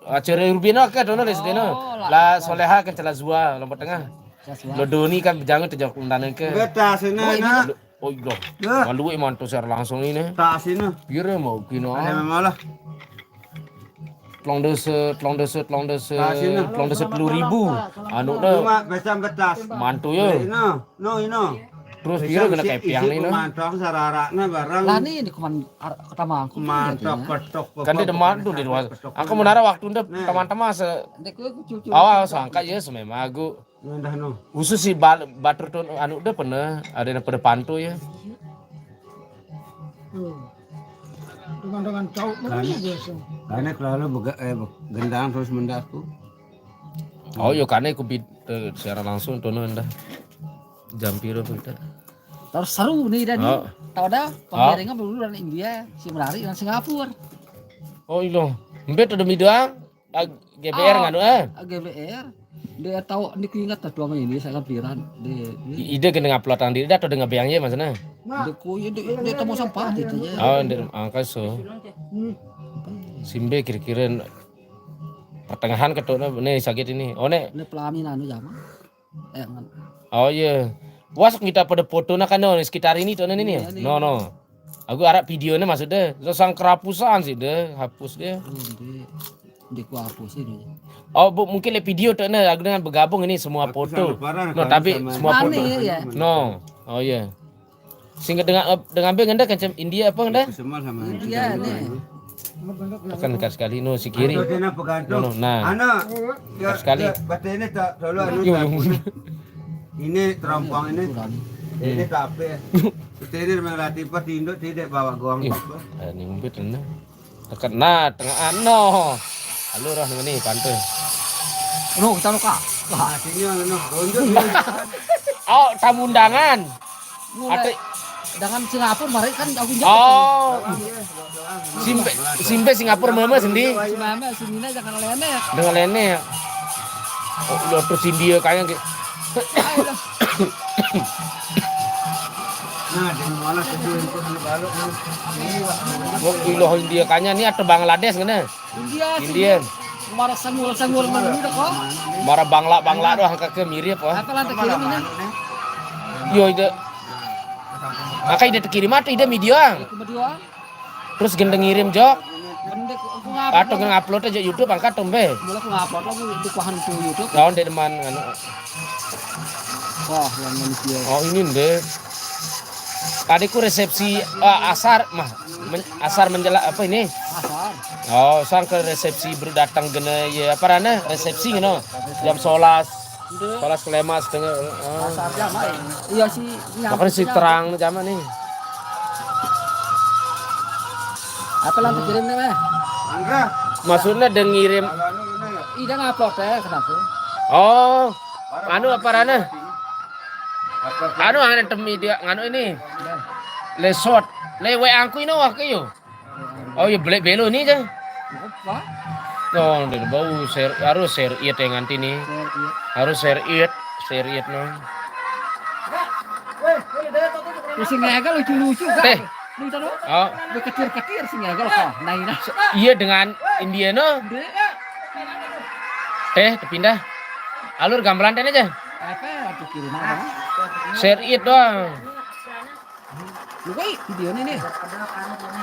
acara Rubina ke tuh le sedena. Lah Soleha kan celah Zua lompat tengah. Lo Doni kan jangan tuh jauh undangan ke. Betas ini. Oh iya. Malu emang tuh share langsung ini. Tas ini. Pira mau kino. Ada malah. Telung dasa, telung dasa, telung dasa, telung dasa telu ribu. Anu ne. Cuma besan betas. Mantu ya. No, no, ino. Terus pira kena kepiang nih, no? Mantong sararaknya barang. Lah nih di kuman kota mangku. Mantong petok. Kan di demak tuh di luar. Aku menara waktu ndep teman-teman se. Awal sangka ya semema aku. Ngendah no. Khusus si batur tuh anu udah pernah ada yang pada pantu ya. Dengan dengan cau biasa. Karena kalau bega, eh, gendang terus mendaku. Oh, yo karena aku bid eh, siaran langsung tuh nanda. Jam piro kita? Terus seru nih dan oh. Tahu dah, penggiringan dulu dan India, si Merari dan Singapura. Oh, ilo. Mbet udah midang. Ah, G B R nganu eh. G B R. Dia tahu niku ingat tuh dua ini saya kan piran. Ide kena ngupload tang diri atau dengan biang ya maksudnya? Dia ku dia dia tamu sampah itu ya. Oh, dia angka so. Simbe kira-kira pertengahan ketoknya nih sakit ini. Oh nek. Ini pelaminan anu zaman. Eh, oh iya. Was kita pada foto nak kan sekitar ini tuh ini ya. No no. Aku arah videonya maksudnya, so sang kerapusan sih deh, hapus dia. Di ku hapus ini. Oh, bu, mungkin le video tuh nih, aku dengan bergabung ini semua foto. No, tapi semua foto. Ya. No, oh iya. Sehingga dengan dengan be ngenda kan India apa ngenda? India nih. Tekan dekat sekali no si kiri. No, nah. Anak. Sekali. Batene tak solo anu. Ini terompong ini. Ini kafe. Ini memang latih pas induk tidak bawa gong apa. Ini ngumpet ini. Tekan nah tengah ano. Halo roh ini pantai. No kita luka. Wah sini anu no. Oh tamu undangan. Ate dengan Singapura mari kan aku jauh. Oh. Simpe simpe Singapura mama sendi. Mama sini jangan lene. Dengan lene. Oh, lo terus India kayaknya gitu. Nah, dengan mana sedih itu baru. Wong ilo India kayaknya ini atau Bangladesh ngene. India. India. Mara sangul-sangul menurut kok. Mara Bangla Bangla doang kakek mirip ah. Apa lantai kirim ini? Yo ide. Maka ide terkirim atau ide video ang. Terus gendeng ngirim jok. Atau ngupload aja YouTube angkat tombe. Mulai aku ngupload aku di kuahan tuh YouTube. Lawan dari mana? Wah, yang manusia. Oh ini deh. Tadi ku resepsi uh, asar mah Men, asar menjelang apa ini? Asar. Oh, sang ke resepsi baru datang gene ya apa rana resepsi ngono. Jam sebelas. Sebelas kelima setengah. Oh. Asar jam ae. Iya sih. Makanya si terang zaman nih. Apa lantai kirim nih, Meh? Maksudnya dia ngirim. Ida ngupload ya kenapa? Oh. Anu apa rana? Anu anu temi dia nganu ini. Lesot. Le we angku ini wah ke yo. Oh ya belek belo ni je. Apa? Oh, dia bau share harus share it yang nanti ni. Harus share it. Serit no. Terus sing ngegel lucu-lucu kan. Teh. Lucu no. Oh, Beketir-ketir sing ngegel kok. Nah ini. Iya dengan India no. Dek. Teh, terpindah. Alur gamelan teh aja. Apa waktu kiri mana? Serit doang. Lu kayak video ini nih.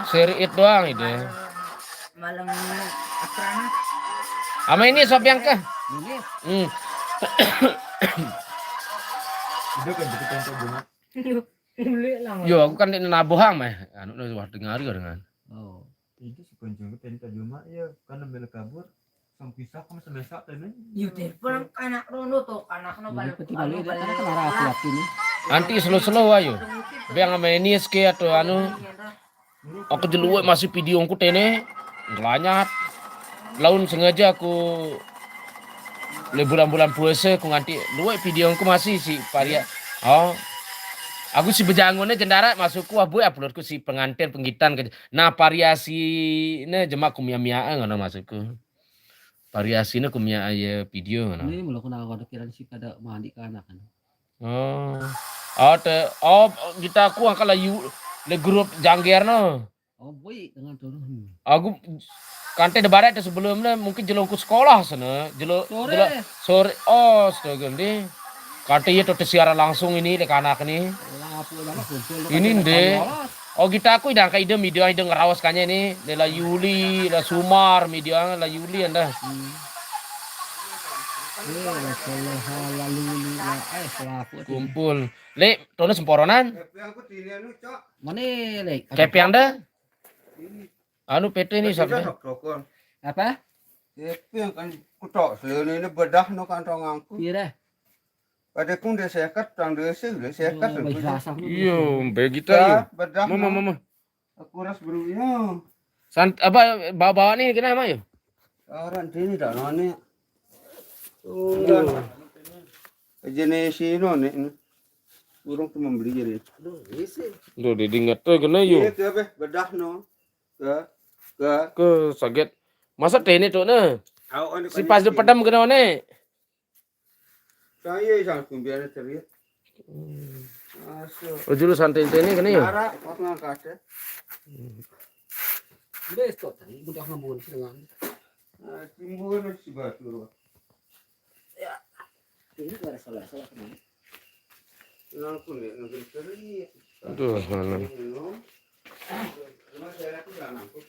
Serit doang itu. Malang Akrana. Sama ini sop yang ke. Ini. Hmm. Udah kan jadi tempat bunga. Ulik lah. Yo, aku kan di nabohang meh. Anu wah dengar ya dengan. Oh. Itu si kunjung ke tempat bunga ya kan ambil kabur. Sang pisah kamu semesak tadi. Yo telepon anak rono tuh, anak no Ini balik. peti balik dia kan kena rapi ini. Nanti slow-slow ayo. Biar sama ini ski atau anu. Aku jeluwe masih video aku tene. Ngelanyat. Laun sengaja aku le bulan-bulan puasa aku nganti luwe video aku masih si paria. Oh. Aku si bejangunnya jendara masukku abu uploadku si pengantin penggitan ke. Nah variasi ne jemak kumia-mia ngono masukku. Variasine kumia aye video ngono. Ini mula kena kode kiran si kada mandi ke anak kan. Oh. Oh, te, oh, kita aku angkat layu le grup jangger no. Oh boy dengan turun. Aku kante de barat sebelumnya mungkin jelongku sekolah sana, jelo Sore. jelo- sore. Oh, astaga ndi. Kante iya tuh siaran langsung ini lek anak nih. Lah apa banget kumpul. Ini ndek. Oh kita aku idang ka ide media ide ngerawas kanya ini. Lela Yuli, la Sumar media la Yuli anda. Hmm. Eh, lah, salah lalu ini lah eh pelaku tuh. Kumpul. Lek tono semporonan. Tapi aku di ini anu cok. Mana lek? Kepiang dah. Anu P T ini siapa? Rokok. Apa? Tapi yang kan kutok sini ini bedah no kantong aku. Pira? Ada pun dia sekat, tang dia sih dia sekat. Oh, baik rasa. Iyo, begitu ayo. Bedah. Mama No. mama. Aku ras beru ya. Sant apa bawa-bawa nih kena mah yo? Orang sini dah noni. Oh. Jenis ini nih. Burung tuh membeli jadi. Aduh, isi. Duh, didinget tuh kena yo. Iya ke apa? Bedah no. Ke ke Ke saget. Masa tene tuh ne. Au anu Si pas pedam kena ne. Saya yang kumbian ceria. Masuk. Oh julu santai tene kena yo. Nara pas ngangkat ya. Besok tadi udah ngabun dengan. Nah, timbun si batu. Ini gak ada salah-salah kemana? Langsung ya nangkep ceria. Aduh, mana. Minum. Cuma saya aku nggak nangkep.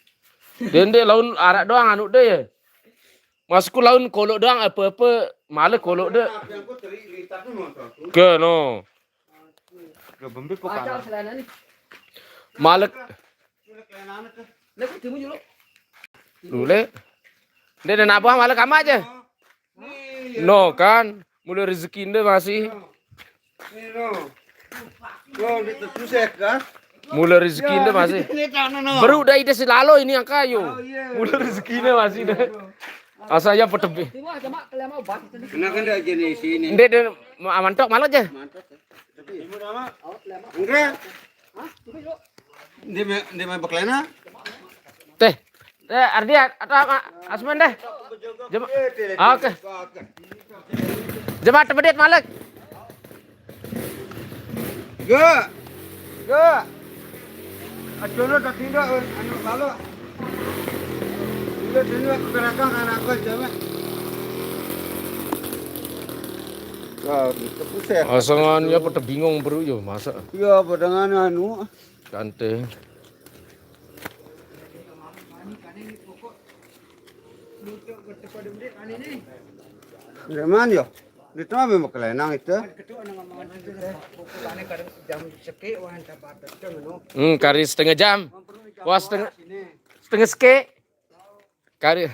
Dende laun arak doang anu deh ya. Masku laun kolok doang apa-apa malah kolok deh. Apa yang aku teri litar tuh mau tuh. Ke no. Udah bembik kok Pacar kalah. Selana nih. Malek Udah kelayanan tuh. Lek timu julu. dule. Dia nak buah malek sama aja. Nih, ya. No kan, mulai rezeki dia masih. Nih, no. No, di terpusat kan? Mulai rezeki dia masih. Ini tak no. Baru udah ide si lalo ini yang kayu. Oh iya. Mulai rezeki dia masih deh. Asal ya petebi. Timu aja mak kelama obat itu nih. Kena kan dah jenis ini. Dia dia ma- mantok malah aja. Mantap. Tapi ibu nama Oh, kelama. enggak. Hah? Timu julu. Dia main dia main beklena. Teh, teh Ardi atau sama Asman deh. Jema- Oke. Jemaat tebedit malek. Gak. Gak. Ajono tak tindak anu kalau. Iya dene aku kerakang anak aku aja mek. Wah, itu pusat. Asangan ya pada bingung bro yo masa Iya, pada nganu anu. Kante. Leman yo. Di tengah memang kelenang itu. Hmm, kari setengah jam. Wah, setengah setengah seke. Kari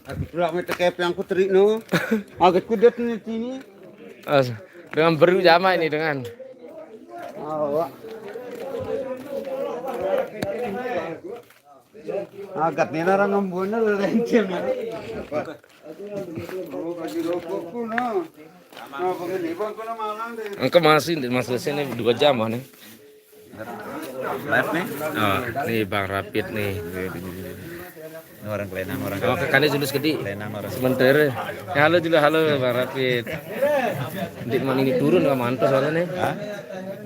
Aku pula minta kepeng aku terik no. Agak kudet ni sini. As, dengan beru jama ini dengan. Awak. Agak ni orang ngembun ni lencil ni. Oh, baju rokokku no. No, begini bang kena malang deh. Engke masih masih sini dua jam nih. Live nih. Oh, nih Bang Rapid nih. Ini orang Kelenang, orang Kelenang. Oke, kali Julus gede. Kelenang orang. Sementara. Ya, halo juga, halo Bang Rapid. Di mana ini turun nggak mantas soalnya nih. Hah?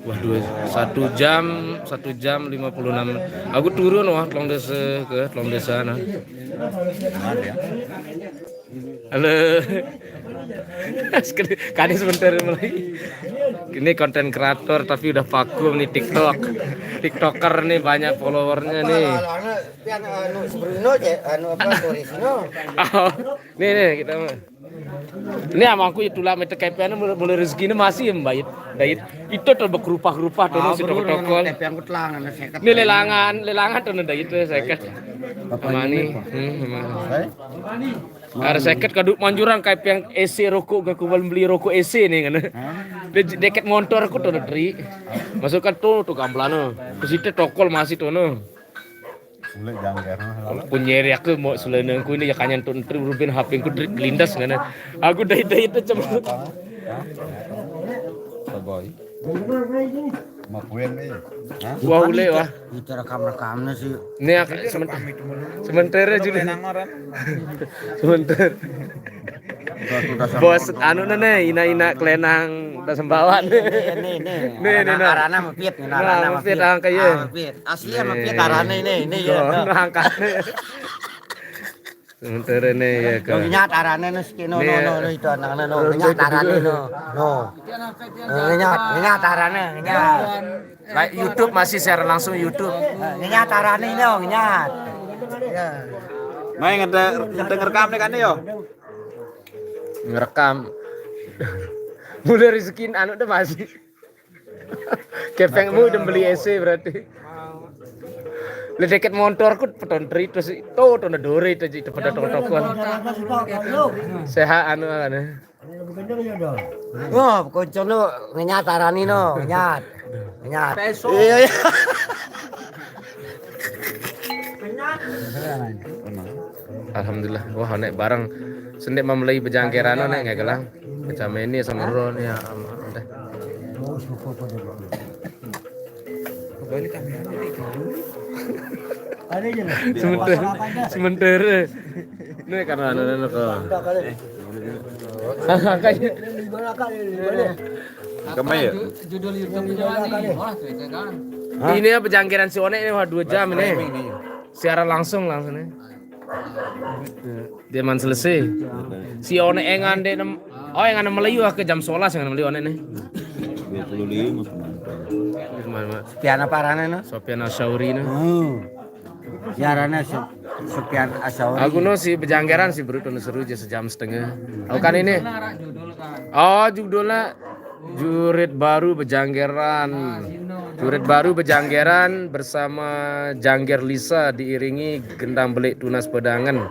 Waduh, satu jam, satu jam lima puluh enam. Aku turun wah, telung desa ke telung desa nah. Mana ya? Halo. Kali sebentar mulai. Ini konten kreator tapi udah vakum nih TikTok. TikToker nih banyak followernya nih. Pian anu Bruno je, anu apa turis no. Oh, nih nih kita mah. Ini sama aku itulah mete K P N mulai, mulai rezeki ini masih ya Mbak It. Dait. Itu tuh berkerupah-kerupah tuh si tokol-tokol. Tapi aku telang anu seket. Ini lelangan, lelangan tuh udah itu seket. Apa ini? Hmm, emang. Ada seket kaduk manjuran kayak yang E C rokok gak kubal beli rokok E C nih kan. Dia deket montor aku tuh tri. Masukkan tuh tuh gamblano. Ke situ tokol masih tuh no. Mulai janggar. Aku nyeri aku mau selain aku ini ya kanyan tuh tri rubin H P ku tri lindas kan. Aku dari dari itu cuma. Boy. Makuin nih. Hah? Wah, boleh wah. Itu rekam-rekamnya sih. Ini aku sementara sementara juga. Sementara. Bos anu nih ina-ina Kelenang udah sembawan. Nih nih nih. Nih nih nah. Arana mepit nih. Nah, arana mepit angka ya. Mepit. Asli ya mepit arana ini ini ya. Nah, angka. Sementara nih ya kan. Nyat arana no siki no no no itu anaknya no. Nyat arana no. No. Nyat nyat arana nyat. Like YouTube masih share langsung YouTube. Nyat arana no nyat. Main ngedenger rekam nih kan yo. Ngerekam. Mulai rezekin anu deh masih. Kepengmu udah beli E C berarti. Lah deket montorku peton tri terus itu tuh udah dore itu itu pada tokol-tokol. Sehat anu kan. Wah, koncono ngenyat arani no, ngenyat. Ngenyat. Iya iya. Alhamdulillah. Wah, nek bareng sendek memulai bejangkeran nek ngegelang. Macam ini sama Ron ya. Sementara sementara. Ini karena anu anu kok. Kayaknya. Kemai ya? Judul YouTube-nya nih. Wah, tuh itu kan. Ini apa jangkiran si One ini wah dua jam ini. Siaran langsung langsung nih. Dia man selesai. Si One engan deh nem. Oh, yang anu Melayu ah, ke jam sebelas yang anu Melayu One nih. Dua puluh lima penonton. Gimana, Mak? Piana parane no? Sopian Asyauri no. Oh. Siarannya Sopian Asyauri. Aku no si bejangkeran si Bruto no seru aja sejam setengah. Aku kan ini. Oh, judulnya Jurit Baru Bejangkeran. Jurit Baru Bejangkeran bersama Jangger Lisa diiringi gendang belik tunas pedangan.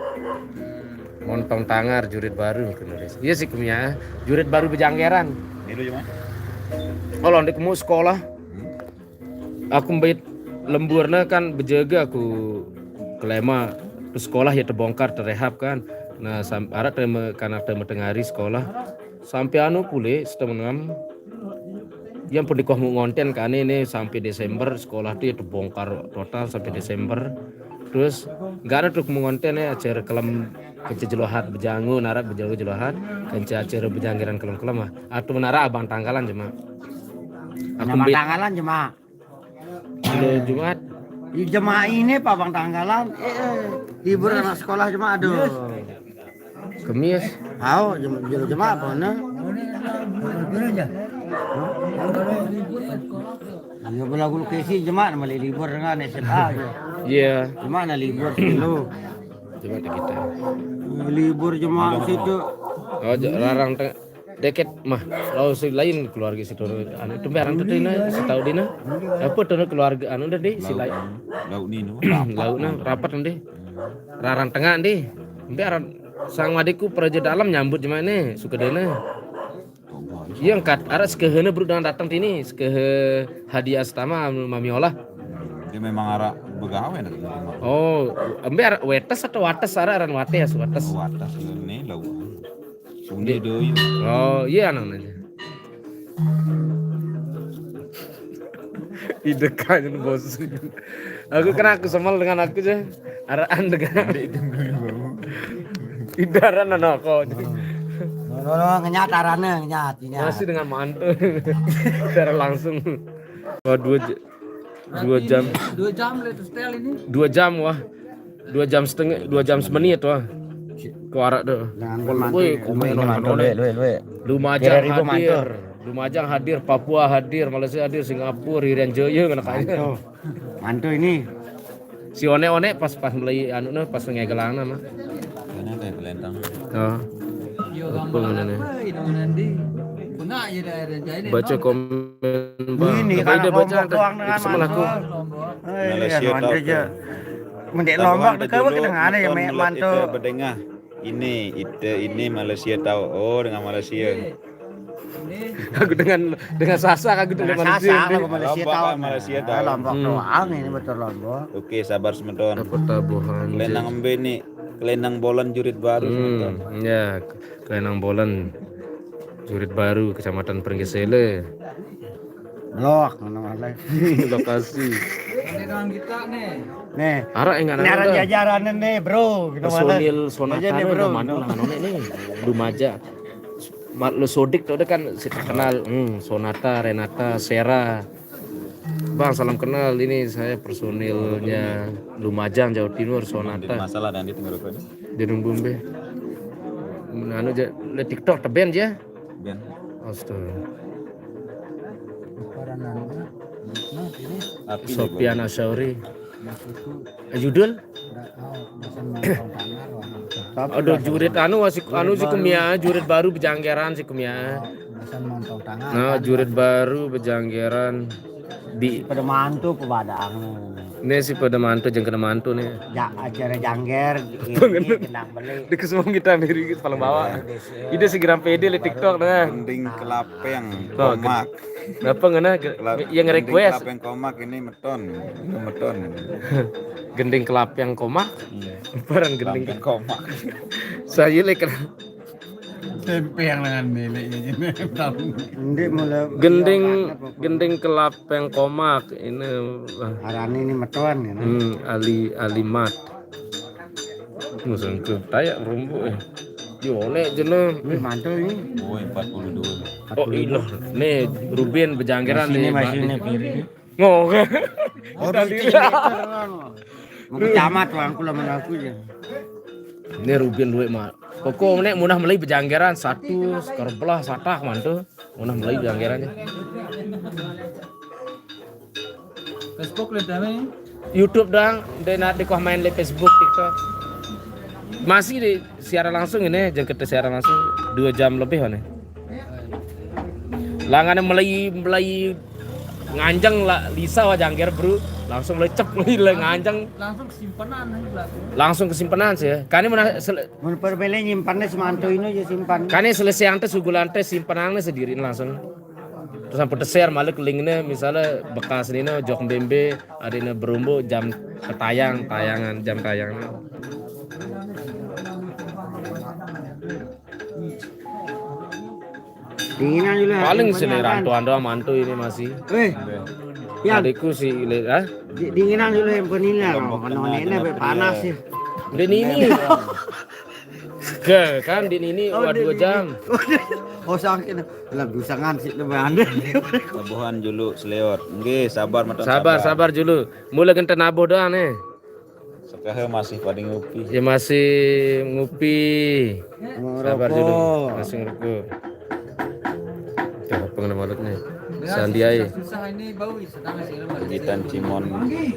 Montong tangar jurit baru. Iya sih kumia. Jurit baru bejangkeran. Ini lu cuma. Oh, londe kemu sekolah. Aku mbait lemburna kan bejaga aku kelema terus sekolah ya terbongkar terehab kan. Nah, sam- arak terima karena terima tengah hari sekolah sampai anu pule setengah enam. Yang pun dikoh mau ngonten kan ini sampai Desember sekolah tuh ya terbongkar total sampai Desember. Terus nggak ada tuh mau ngonten ya acara kelem kece jelohat bejangu narak bejangu jelohat kece acara bejangkiran kelem-kelem ah. Atau menara abang tanggalan cuma. Aku Nama mbait tanggalan cuma. Jumat. Di jemaah ini apa bang tanggalan? Eh, eh, libur anak sekolah cuma aduh. Kemis. Ayo, jem- jem- jemaah apa nah? Ya bela gulu kesi jemaah nama libur dengan S M A aja. Iya. Jemaah na libur dulu. Cuma kita. Libur jemaah situ. Oh, j- larang tengah deket mah. Kalau si lain keluarga situ anu itu barang tuh dina setahu dina. Apa tuh keluarga anu udah deh si lain. Lauk ni no. Lauk nah rapat nanti. Rarang tengah nanti. Nanti aran sang wadiku praja dalam nyambut jemaah nih suka dena. Iya angkat arak sekehena bro dengan datang sini sekehe hadiah astama mami olah. Dia memang arak begawe nak. Oh, embe arak wetes atau wates arak aran wates wates. Wates ini lauk. Sungai doi. Oh iya nang nanya. Ide kanya bos. Aku kena aku semal dengan aku je. Araan dengan. Idaran no kok. No, no, no, ngenyat arane, ngenyat, ngenyat. Masih dengan mantu. Secara langsung. Wah, dua j- dua jam. Dua jam le setel ini. Dua jam, wah. Dua jam setengah, dua jam semenit, wah. Kuarak tu. Dengan Woi, mantu, komen ini mantu, orang. Luik, Luik, Luik. Lumajang Tiga ribu hadir. Lumajang hadir, Papua hadir, Malaysia hadir, Singapura, Irian Jaya kena kaya. Mantu. Mantu ini. Si Onek-Onek pas pas mulai anu nah pas ngegelang nama. Ini kayak kelentang. Oh. Yo Apa mana ni? Apa ini nanti? Pernah aja daerah jaya ni. Baca komen bang. Ini Apa kalau ide baca Lombok doang dengan sama mantu. aku. Eh, Malaysia iya, mantu tahu je. tu. Mendek Labuhan Lombok dah tu kau dulu kena ngane ya nonton mek live mantu. Ite bedengah. Ini Ite ini Malaysia tahu. Oh, dengan Malaysia. Aku dengan dengan Sasak aku dengan Dengan Malaysia. Sasak lah ke Malaysia Lombok tahu. kan Malaysia Ah, tahu. Lombok Hmm. doang ini betul Lombok. Oke, sabar semeton. Apa tabuhan? Kelentang embe ni. Kelentang bolan jurit baru semeton. Hmm, ya, kelentang bolan jurit baru Kecamatan Pringgesele. Blok mana mana. Lokasi. Ini dengan kita nih. Nih. Arak yang Ini arah jajaran nih, Bro. Gitu mana? Personil Sonata Aja nih, ni Bro. udah mana lah mana ni. Lumajang. Mat lo Sodik tu dia kan si terkenal. Hmm, Sonata, Renata, Sera. Bang, salam kenal. Ini saya personilnya Lumajang, Jawa Timur, Di Sonata. Masalah dan di tenggorokan. Di Rumbumbe. Anu je, le TikTok teben je. Biar Astaga. Orang anu. Nah, ini api Sopian Asyauri. maksudku Eh, Judul? Nggak tahu, bosan montong tangan orang. Aduh, jurit anu si anu si kumia, jurit baru bejanggeran si kumia. Bosan montong tangan. Nah, jurit baru bejanggeran di Pada mantu pebadang. Ini si pada mantu jeung kena mantu nih. Ya, acara jangger ini kenang beli. Di kesemua kita diri paling bawah. Ide segera pede le TikTok dah. Gending kelapeng Tuh, komak. Apa ngena ge- Kela- yang gending request Kelapeng komak ini meton. Ini meton. Gending kelapeng komak. Barang gending. Kelapeng komak. Saya le kena Tempe yang dengan nenek ini. Ini mulai Gending gending kelapeng komak ini. Wah. Arane ini metuan ya. Hmm, ali alimat. Musuh ke tayak rumbu eh. Yo oleh jeneng. Ini mantu ini. Oh, empat puluh dua. Oh, ilah. Nih, Rubin bejanggeran Sini nih. masih ini Mak. kiri. Ngok. Oh, di sini. Mau ke camat, Bang, aku lah mana aku ya. Ini Rubin luwek mak. Pokok nek munah mulai bejanggeran satu sekarbelah satah mantu. Munah mulai bejanggeran ya. Facebook le dame. YouTube dang, dia nak dikoh main di Facebook, TikTok. Masih di siaran langsung ini, jengkete siaran langsung dua jam lebih mana. Langan mulai mulai nganjeng lah Lisa wah jangger bro, langsung mulai cep mulai lah nganjeng Langsung simpanan aja lah. Langsung kesimpenan sih. Kani mana sel- Mun perbele nyimpannya semantu ini aja simpan. Kani selesai ante sugulan teh simpenan sendiri langsung. Terus sampai share malah linknya misalnya bekas ini jok bembe ada ini berumbu jam ketayang tayangan jam tayang. Dinginan dulu. Paling sih rantuan doang mantu ini masih. Eh, ya, Adikku sih, ah? di- dinginan dulu yang penilai. Menonenya panas ya. Di ini. Ke kan di ini wah dua jam. Oh, sakit. Lah busangan sih lu ande. Labuhan julu seleot. Nggih, sabar meton. Sabar, sabar dulu. Mulai genta nabuh doang nih. Sekahe masih pada ngopi. Ya masih ngopi. Sabar dulu. Masih ngerokok. Tuh, apa ngena mulutnya? Sandi ae. Susah ini bau sedang sih lu. Gitan Cimon,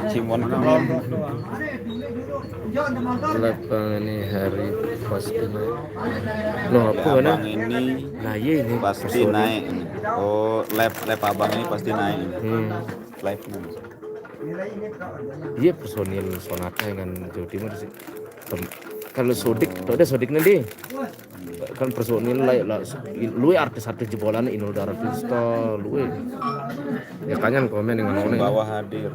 Cimon Kemon. Lapang ini hari pasti naik. Loh, apa mana? Abang ini Nah, iya ini. Pasti naik ini. Oh, live live abang ini pasti naik ini. Hmm. Live ini. Iya personil Sonata dengan Jawa Timur sih. Tem- Kalau Sodik, tuh ada Sodik nanti. Kan personil lah, lah lu artis-artis jebolan Inul Daratista, lu. Ya kangen komen dengan Di orang. Bawah hadir.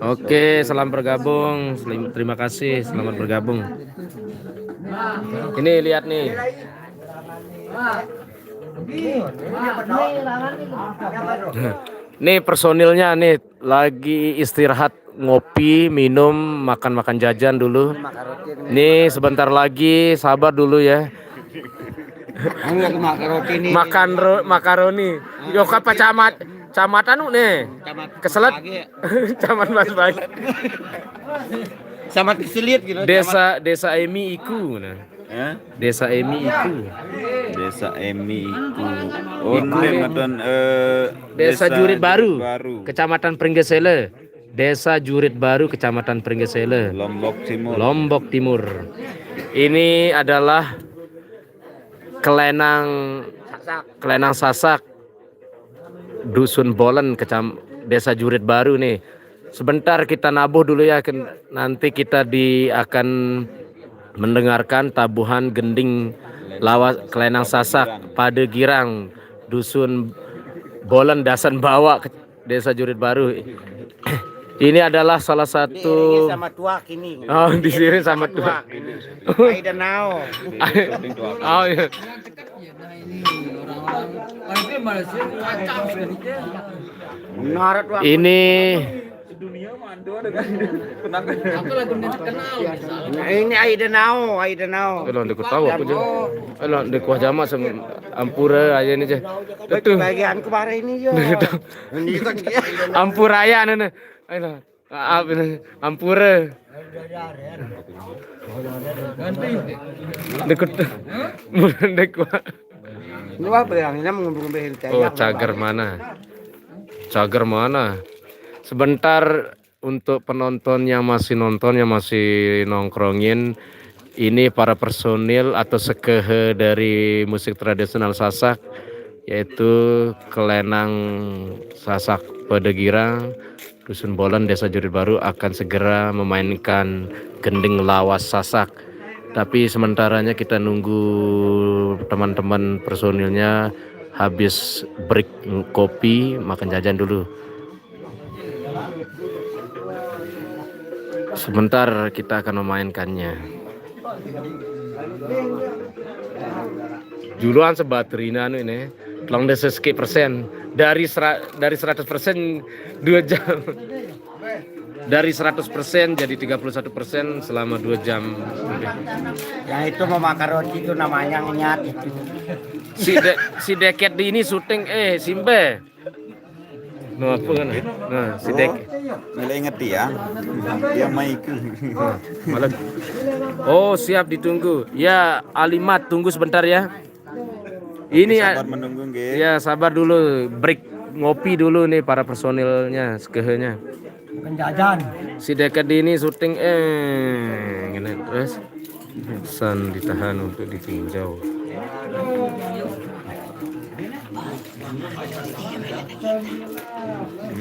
Oke, salam bergabung. Selim- Terima kasih, selamat bergabung. Ini lihat nih. Nih personilnya nih lagi istirahat, ngopi, minum, makan-makan jajan dulu. Nih sebentar lagi, sabar dulu ya. Anu lagi makan roti nih. Makan ro- makaroni. Yo apa camat camatan nih. Camat Keselet. Pagi. Camat Mas Bayu. Sama keselit gitu. Desa Desa Emi Iku nah. Hah? Desa Emi Iku. Desa Emi Iku. Oh, ini madan eh, Desa Jurit Baru, Baru. Kecamatan Pringgesele. Desa Jurit Baru, Kecamatan Pringgesele, Lombok Timur. Lombok Timur. Ini adalah Kelenang Kelenang Sasak, Dusun Bolen, Kecam Desa Jurit Baru nih. Sebentar kita nabuh dulu ya, ken- nanti kita di akan mendengarkan tabuhan gending lawas Kelenang Sasak, Pade Girang, Dusun Bolen, Dasan Bawa, Ke- Desa Jurit Baru. Ini adalah salah satu Sama tuak ini. Oh, disirin sama tuak. Ini. Aida nao. Oh iya. Menara tuak. Ini Nah, ini Aida nao, Aida nao. Kalau ndeku tahu apa je. Kalau ndeku kuah jamak sem ampura aja ini je. Itu Bagian kemarin ini ya. Ini kan dia. Ampura ya nene. Ayo. Maaf ini. Ampura. Dekut. Dekut. Lu apa yang ini ngomong-ngomongin Oh, cagar mana? Cagar mana? Sebentar untuk penonton yang masih nonton, yang masih nongkrongin, ini para personil atau sekehe dari musik tradisional Sasak, yaitu Kelenang Sasak Pedegirang, Dusun Bolen, Desa Jurit Baru akan segera memainkan gending lawas Sasak. Tapi sementaranya kita nunggu teman-teman personilnya habis break kopi, makan jajan dulu. Sebentar kita akan memainkannya. Juluan sebaterina anu ini, telung dasa siki persen dari sera- dari seratus persen dua jam. Dari seratus persen jadi tiga puluh satu persen selama dua jam. Yang itu mau makan roti itu namanya ngenyat itu. Si de- si deket di ini syuting eh simbe. No apa kan? Nah, si dek. Mele ngerti ya. Dia main iku. Malah. Oh, siap ditunggu. Ya, Alimat tunggu sebentar ya. Ini ya, Sabar menunggu nggih. Ya, sabar dulu, break ngopi dulu nih para personilnya, sekehenya. Penjajan. Si deket di ini syuting eh ngene terus. San ditahan untuk ditinjau.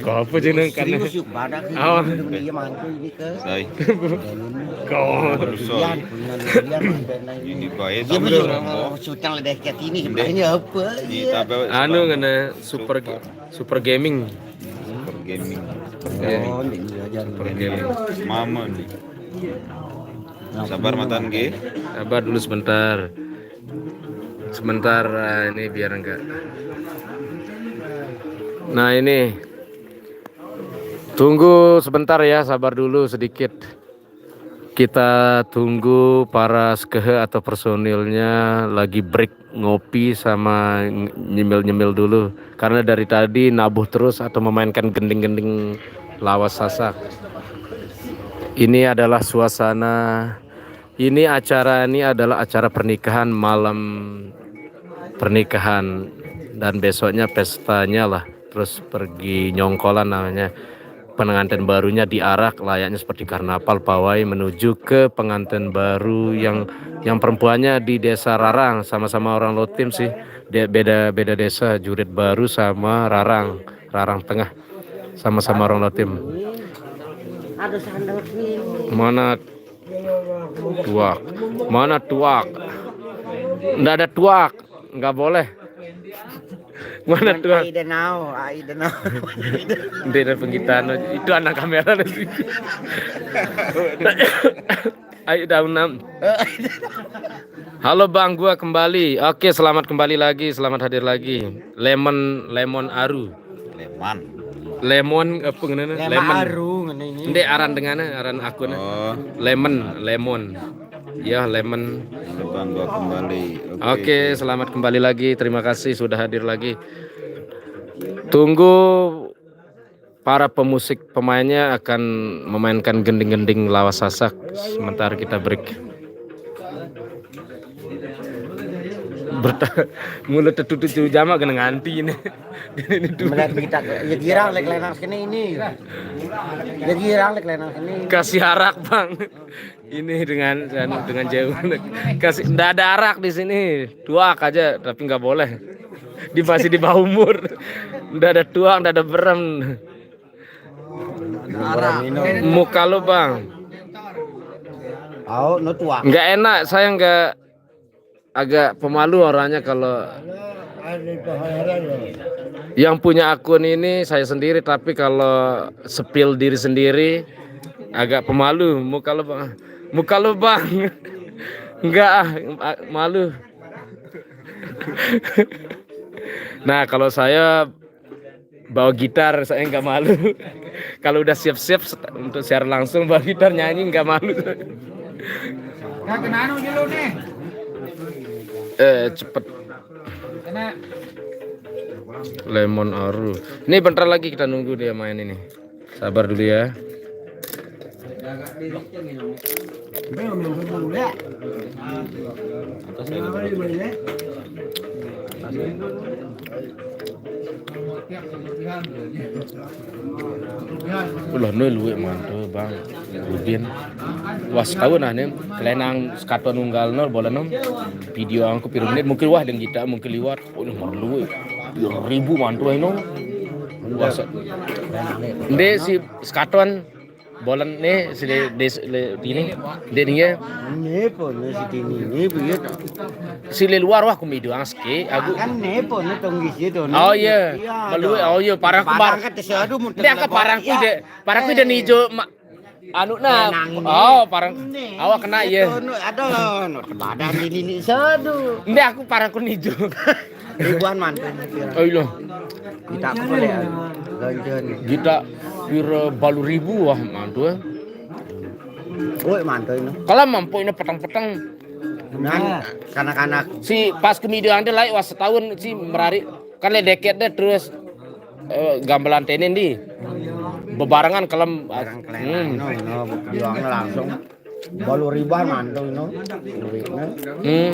Kau apa jeneng kan? Serius yuk badak ini. Oh. Dia mantu ini ke. Sai. Kau. Rusuh. Punya durian, punya durian. Ini bae Dia sama punya orang. orang syuting ledek kayak ini. Ini apa? Di tabe. Anu ngene super super gaming. Super gaming. Oh, ini aja. Super gaming. Mama nih. Sabar matan nggih. Sabar dulu sebentar. Sebentar eh, ini biar enggak. Nah, ini. Tunggu sebentar ya, sabar dulu sedikit. Kita tunggu para sekehe atau personilnya lagi break ngopi sama nyemil-nyemil dulu. Karena dari tadi nabuh terus atau memainkan gending-gending lawas Sasak. Ini adalah suasana ini acara ini adalah acara pernikahan, malam pernikahan dan besoknya pestanya lah. Terus pergi nyongkolan namanya. Pengantin barunya diarak layaknya seperti karnaval pawai menuju ke pengantin baru yang yang perempuannya di desa Rarang, sama-sama orang Lotim sih. Dia beda beda desa, Jurit Baru sama Rarang, Rarang Tengah. Sama-sama orang Lotim. Ada sandal sini. Mana tuak? Mana tuak? Ndak ada tuak, nggak boleh. Mana tuak? Aida nao, Aida nao. Dia ada penggitaan itu anak kamera di sini. Ayo daun enam. Halo Bang, gua kembali. Oke, selamat kembali lagi, selamat hadir lagi. Lemon Lemon Aru. Leman. Lemon apa ngene? Lemon Lemon. Aru ngene ini. Ndek, aran dengane, aran akune. Oh, Lemon, Lemon. Ya, Lemon. Bang gua kembali. Oke, selamat kembali lagi. Terima kasih sudah hadir lagi. Tunggu para pemusik pemainnya akan memainkan gending-gending lawas Sasak sementara kita break. Berta- mulut tertutup jama kena nganti ini. Ini dulu. Melihat kita ya girang lek lenang sini ini. Ya girang lek lenang sini. Kasih arak, Bang. Ini dengan dengan jauh. Kasih, ndak ada arak di sini. Tuak aja, tapi nggak boleh. Di masih di bawah umur. Ndak ada tuak, ndak ada berem. Muka lu, Bang. Oh, no tuak. Nggak enak, saya nggak, agak pemalu orangnya kalau yang punya akun ini saya sendiri, tapi kalau spill diri sendiri agak pemalu. Muka lu, Bang. Muka lu, Bang. Nggak ah, malu. Nah, kalau saya bawa gitar, saya nggak malu. Kalau udah siap-siap set- untuk siaran langsung, bawa gitar nyanyi, nggak malu. Nah, kena anu dulu nih. Eh, cepet. Kena Lemon Aru. Ini bentar lagi kita nunggu dia main ini. Sabar dulu ya. Ulah, no luwek mantu, Bang Rudin. Wah, setahun ah nih, kelenang sekaton unggal no, bola no. Video angku piro menit, mungkin wah deng kita mungkin liwat. Oh, ini merlu. Dua ribu mantu eno. Wah, se- Ndek, si sekaton bola nih, si de, de, de- ini. Ndek nih ya. Ini pun si ini ini begitu. Si le luar wah kumi doang seke, aku. Kan ini pun tonggi situ. Oh iya. Meluwe, oh iya, parang kembar. Parang kata saya aduh muter. Dia ke parang kuda, parang kuda nijo ma- anu nah. Lenang ini. Oh, parang. Awak kena ya. Aduh, no badan ini nih sadu. Ndek, aku parang ku nijo. Ribuan mantu. Oh iya. Kita aku boleh ya. Gantian. Kita pira balu ribu wah mantu. Eh. Woi mantu ini. Kalau mampu ini petang-petang. Nah, kanak-kanak Si pas kemidian dia lain wah setahun si merari kan le deket deh terus eh, gamelan tenin di bebarengan kelem. Barang kelena no no juangnya langsung balu ribuan mantu no. Duitnya. Hmm.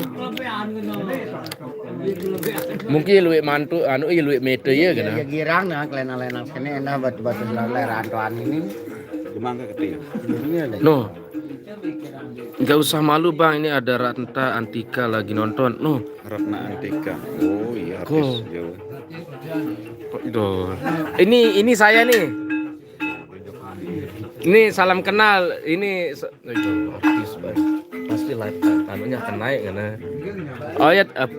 Mungkin luwek mantu anu iya luwek meter ya Ya kena. Girang nah kelena-lena sini enak batu-batu selalu leran tuan ini. Cuma angka kecil. No. Nggak usah malu, Bang, ini ada Ratna Antika lagi nonton. No. Ratna Antika. Oh iya, Ko. Artis Jawa. Kok itu? Ini ini saya nih. Ini salam kenal. Ini se- aduh, artis, Bang. Pasti live anunya akan naik karena. Oh ya, eh,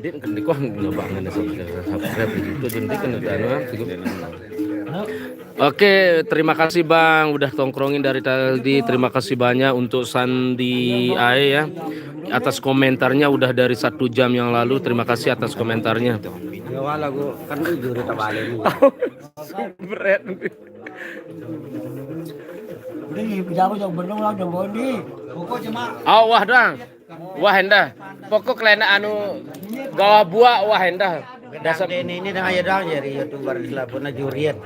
dia kan di kok nyoba ngene subscribe gitu jadi kan anu sih. Oke, terima kasih Bang udah tongkrongin dari tadi. Terima kasih banyak untuk Sandi Ae ya atas komentarnya udah dari satu jam yang lalu. Terima kasih atas komentarnya. Ya wala gua kan juri terbalik ini. Bret. Ini jauh jauh bener lah jauh bondi. Oh, wah dang. Wah endah. Pokok lena anu gawa buah wah endah. Dasar ini ini dah aja dong jadi youtuber di Labuan juriat.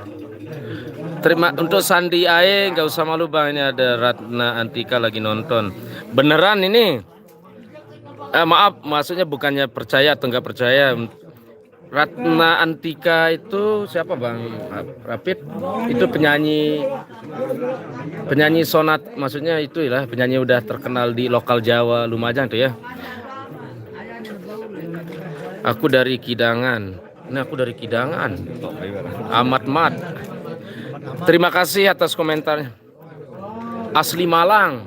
Terima untuk Sandi Ae nggak usah malu Bang, ini ada Ratna Antika lagi nonton. Beneran ini. Eh, maaf, maksudnya bukannya percaya atau nggak percaya. Ratna Antika itu siapa Bang Rapid? Itu penyanyi penyanyi sonat, maksudnya itu lah penyanyi udah terkenal di lokal Jawa Lumajang tuh ya. Aku dari Kidangan. Ini aku dari Kidangan. Amat Mat. Terima kasih atas komentarnya. Asli Malang.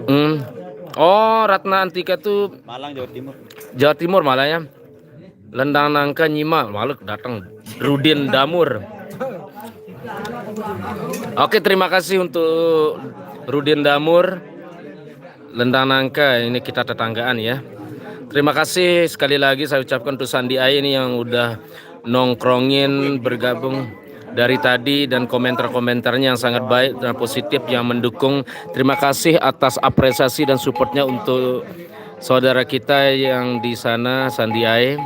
Hmm. Oh, Ratna Antika tuh Malang, Jawa Timur. Jawa Timur malah ya. Lendang Nangka Nyimal, malah datang Rudin Damur. Oke, terima kasih untuk Rudin Damur. Lendang Nangka, ini kita tetanggaan ya. Terima kasih sekali lagi saya ucapkan untuk Sandi Ae ini yang udah nongkrongin, bergabung dari tadi, dan komentar-komentarnya yang sangat baik dan positif yang mendukung. Terima kasih atas apresiasi dan supportnya untuk saudara kita yang di sana, Sandi Ae.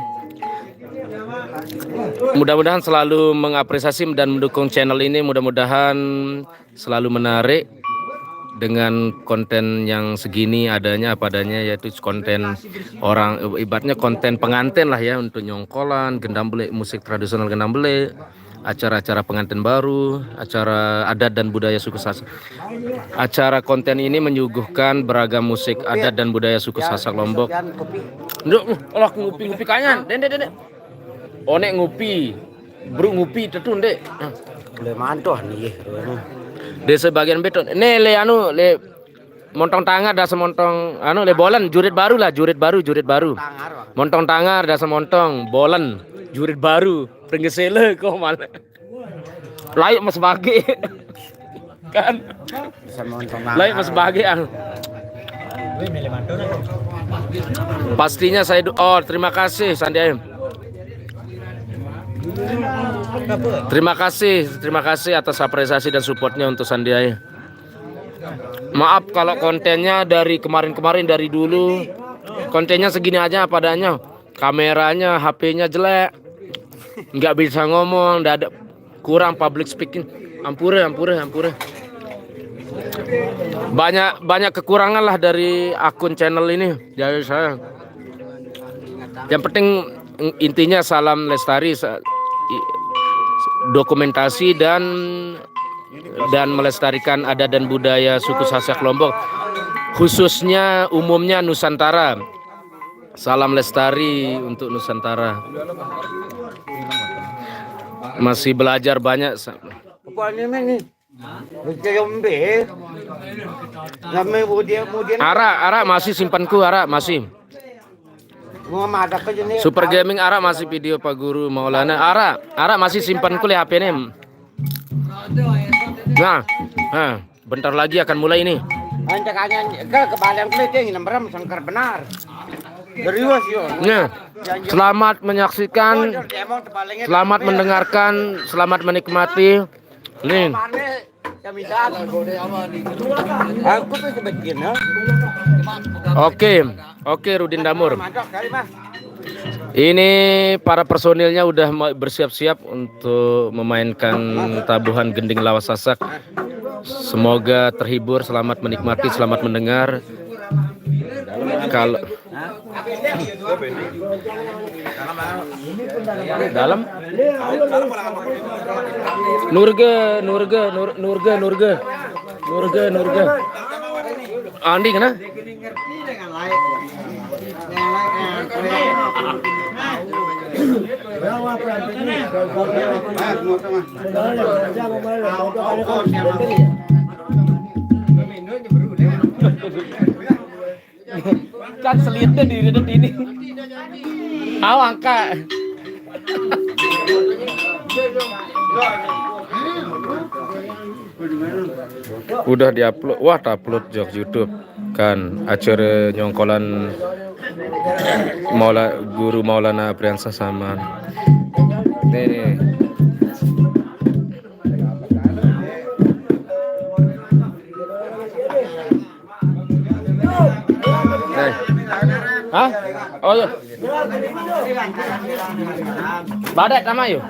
Mudah-mudahan selalu mengapresiasi dan mendukung channel ini. Mudah-mudahan selalu menarik dengan konten yang segini adanya, apa adanya, yaitu konten orang, ibaratnya konten pengantin lah ya, untuk nyongkolan, gendang bele, musik tradisional gendang bele, acara-acara pengantin baru, acara adat dan budaya suku Sasak. Acara konten ini menyuguhkan beragam musik adat dan budaya suku Sasak Lombok. Nduk, uh, olah ngopi-ngopi kanyan. Dende, dende. Onek ngopi. Bro ngopi tetu, Ndek. Boleh mantuh nih. Desa bagian beton. Nih, le anu, le montong tangar, dasa montong anu, le bolen, jurit baru lah, jurit baru, jurit baru. Montong tangar, dasa montong bolen, jurit baru. Pringgesele kok malah. Layu mas bagi. Kan? Bisa montong tangar. Layu mas bagi, ah. Pastinya saya du- oh, terima kasih, Sandi Ayu. Terima kasih, terima kasih atas apresiasi dan supportnya untuk Sandi Ayu. Maaf kalau kontennya dari kemarin-kemarin, dari dulu, kontennya segini aja padanya. Kameranya, H P-nya jelek, nggak bisa ngomong, nggak ada, kurang public speaking. Ampure, ampure, ampure. Banyak, banyak kekurangan lah dari akun channel ini, dari saya. Yang penting, intinya salam lestari, sa- i- dokumentasi dan dan melestarikan adat dan budaya suku Sasak Lombok, khususnya, umumnya, Nusantara. Salam lestari untuk Nusantara. Masih belajar banyak. Sa- Apa ini nih? Kecil. Nama mudia mudia. Arak, arak masih simpanku, arak masih. Mau madak aja nih. Super Gaming, arak masih video Pak Guru Maulana. Arak, arak masih simpanku le H P nih. Nah, nah, bentar lagi akan mulai ini. Ancakannya ke kebalang kulit yang nomor sengker benar. Serius yo. Nah, selamat menyaksikan, selamat mendengarkan, selamat menikmati. Nih. Aku tuh sebetin, ya. Oke, oke, Rudin Damur. Mantap kali, Mas. Ini para personilnya udah ma- bersiap-siap untuk memainkan tabuhan gending lawas Sasak. Semoga terhibur, selamat menikmati, selamat mendengar. Kalau dalam Nurga, Nurga, Nur- Nurga, Nurga. Nurga, Nurga. Andi kena? Kan selitnya diri di sini. Awang kak. Udah diupload, wah, upload jok YouTube kan acara nyongkolan Maula Guru Maulana Apriansa sama nih, nih. Nih. Hah? Oh iya. Badak sama yuk.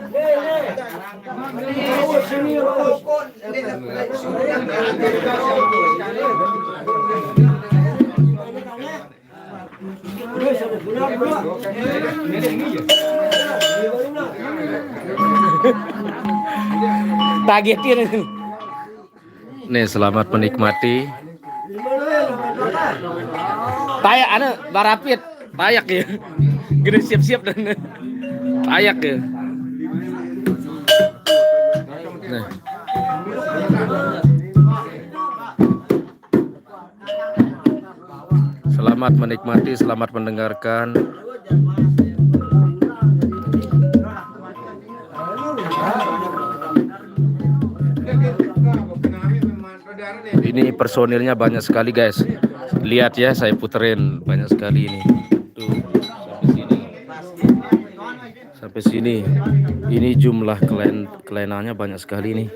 Targetin. Nih, selamat menikmati. Tayak anu barapit, tayak ya. Gede siap-siap dan tayak ya. Nih. Selamat menikmati, selamat mendengarkan. Ini personilnya banyak sekali, guys. Lihat ya, saya puterin, banyak sekali ini. Tuh, sampai sini. Sampai sini, ini jumlah kelen-, kelenanya banyak sekali nih.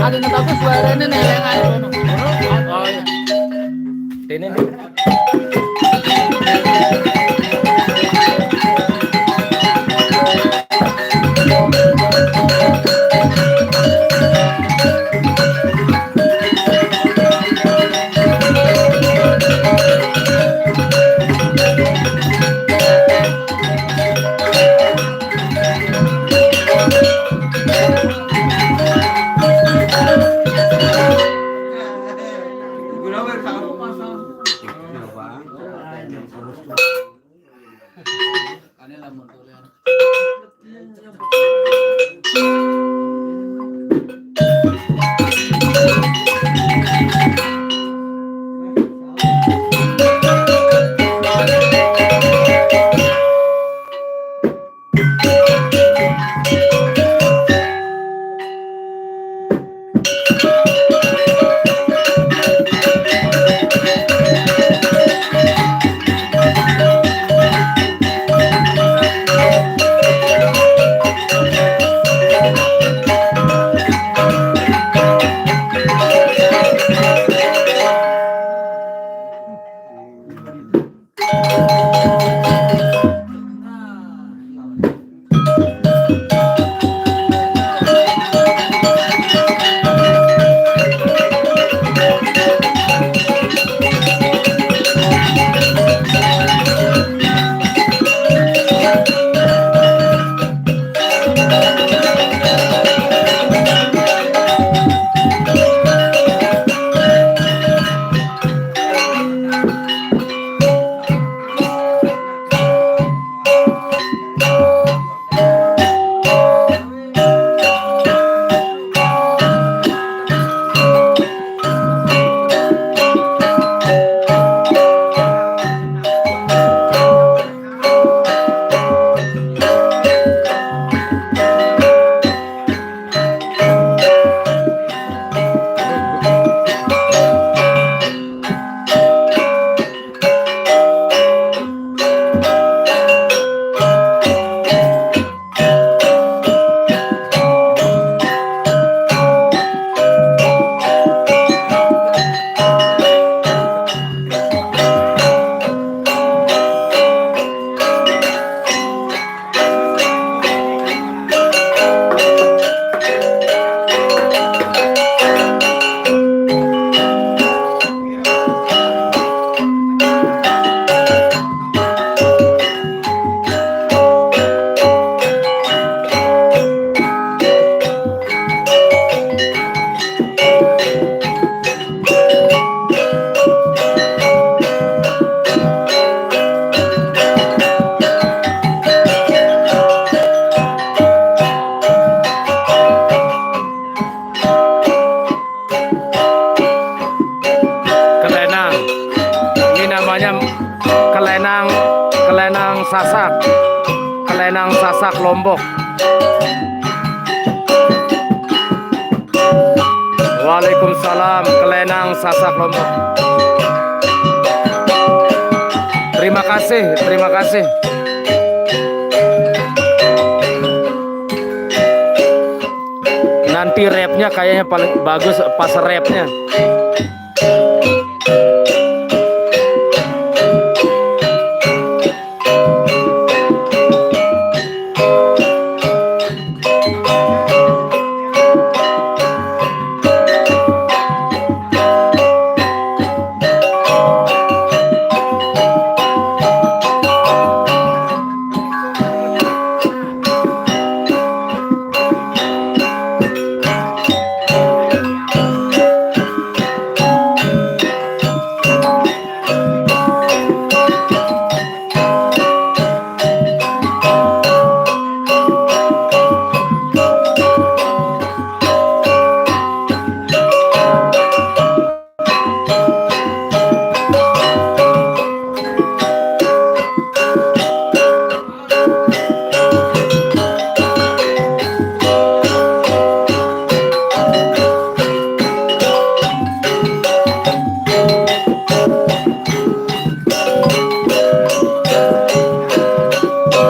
Ada yang bagus suaranya nih, yang ada. Oh, iya. Ini nih. Lombok. Waalaikumsalam, Kelenang Sasak Lombok. Terima kasih, terima kasih. Nanti rapnya kayaknya paling bagus pas rapnya.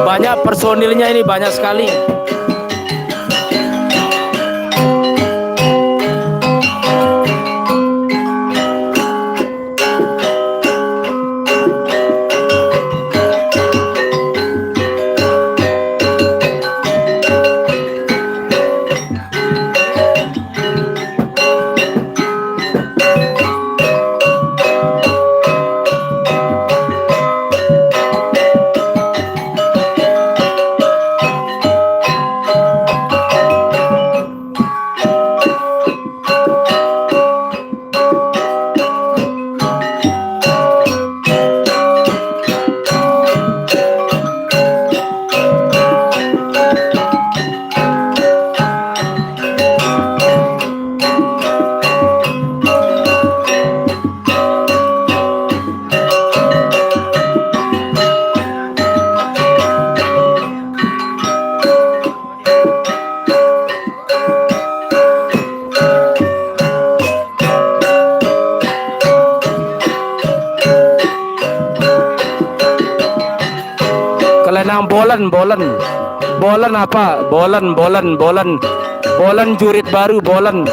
Banyak personilnya ini, banyak sekali. Kelenang Bolen, Bolen. Bolen apa? Bolen, Bolen, Bolen. Bolen jurit baru, Bolen.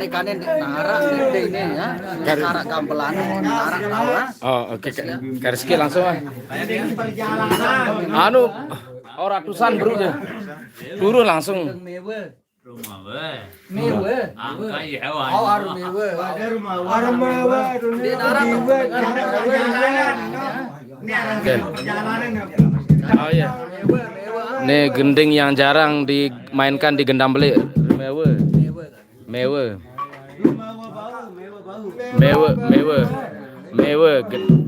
Ikannya di narak, ini ya. Narak gambelan, narak tawa. Oh, oke. Ka-, Kariski langsung ah. Anu, oh, ratusan bro ya. Turun langsung. Mewe. Mewe. Oh, aru mewe. Aru mewe. Di narak. Oke. Oh iya. Nih gending yang jarang dimainkan di Gendang Beli. Mewe. Mewe. Mewe, mewe. Mewe. Gen-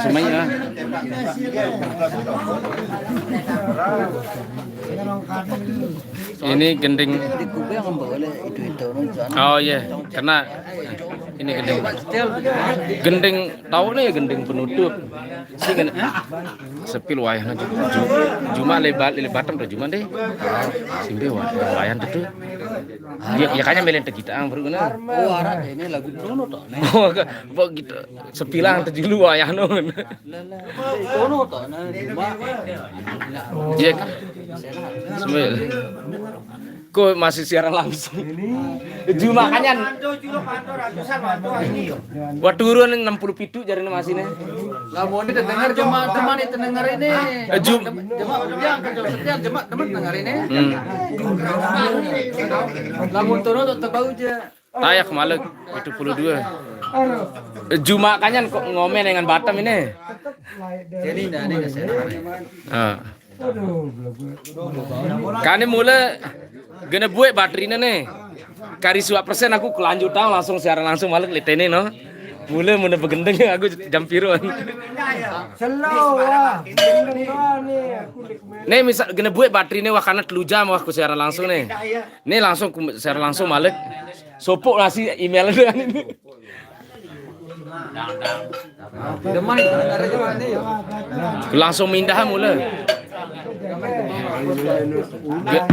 Semuanya. Ini gending. Oh iya, karena ini gending. Gending tahu nih, gending penutup. Si gending. Sepi lu wayahna ju-, ju-, juma lebat, lebatan tuh juma deh. Simbe wa-, wayahna tuh. Ya, ya kayaknya melen teh kita ang baru kena. Oh, arah ini lagu Dono toh. Oh, kok gitu. Sepilang teh julu wayahna. Lah, lah. Dono toh, nah, juma. Iya. Sembil. Kok masih siaran langsung? Juma kan yan. Wah, turun enam puluh pitu jari masih nih. Lah, mau ini dengar jemaat teman itu dengar ini. Eh, Jum- Jemaat yang kerja setia, jemaat teman dengar ini. Hmm. Lamun turun tetap bau aja. Tayak malek tujuh puluh dua. Eh, Juma kan yan kok ngomen dengan Batam ini. Jadi nah ini saya. Ah. Kane mula gene buek baterine ne. Kari suap persen aku kelanjutan langsung siaran langsung malek letene no. Mula muna begendeng aku jam piruan. Selo, wah. Gendeng doang nih, aku nih. Ne misal gene buek baterine wah kana telu jam wah ku siaran langsung ne. Ne langsung ku siaran langsung malek. Sopok nasi email dengan ini. Langsung mindah mula. Ge-,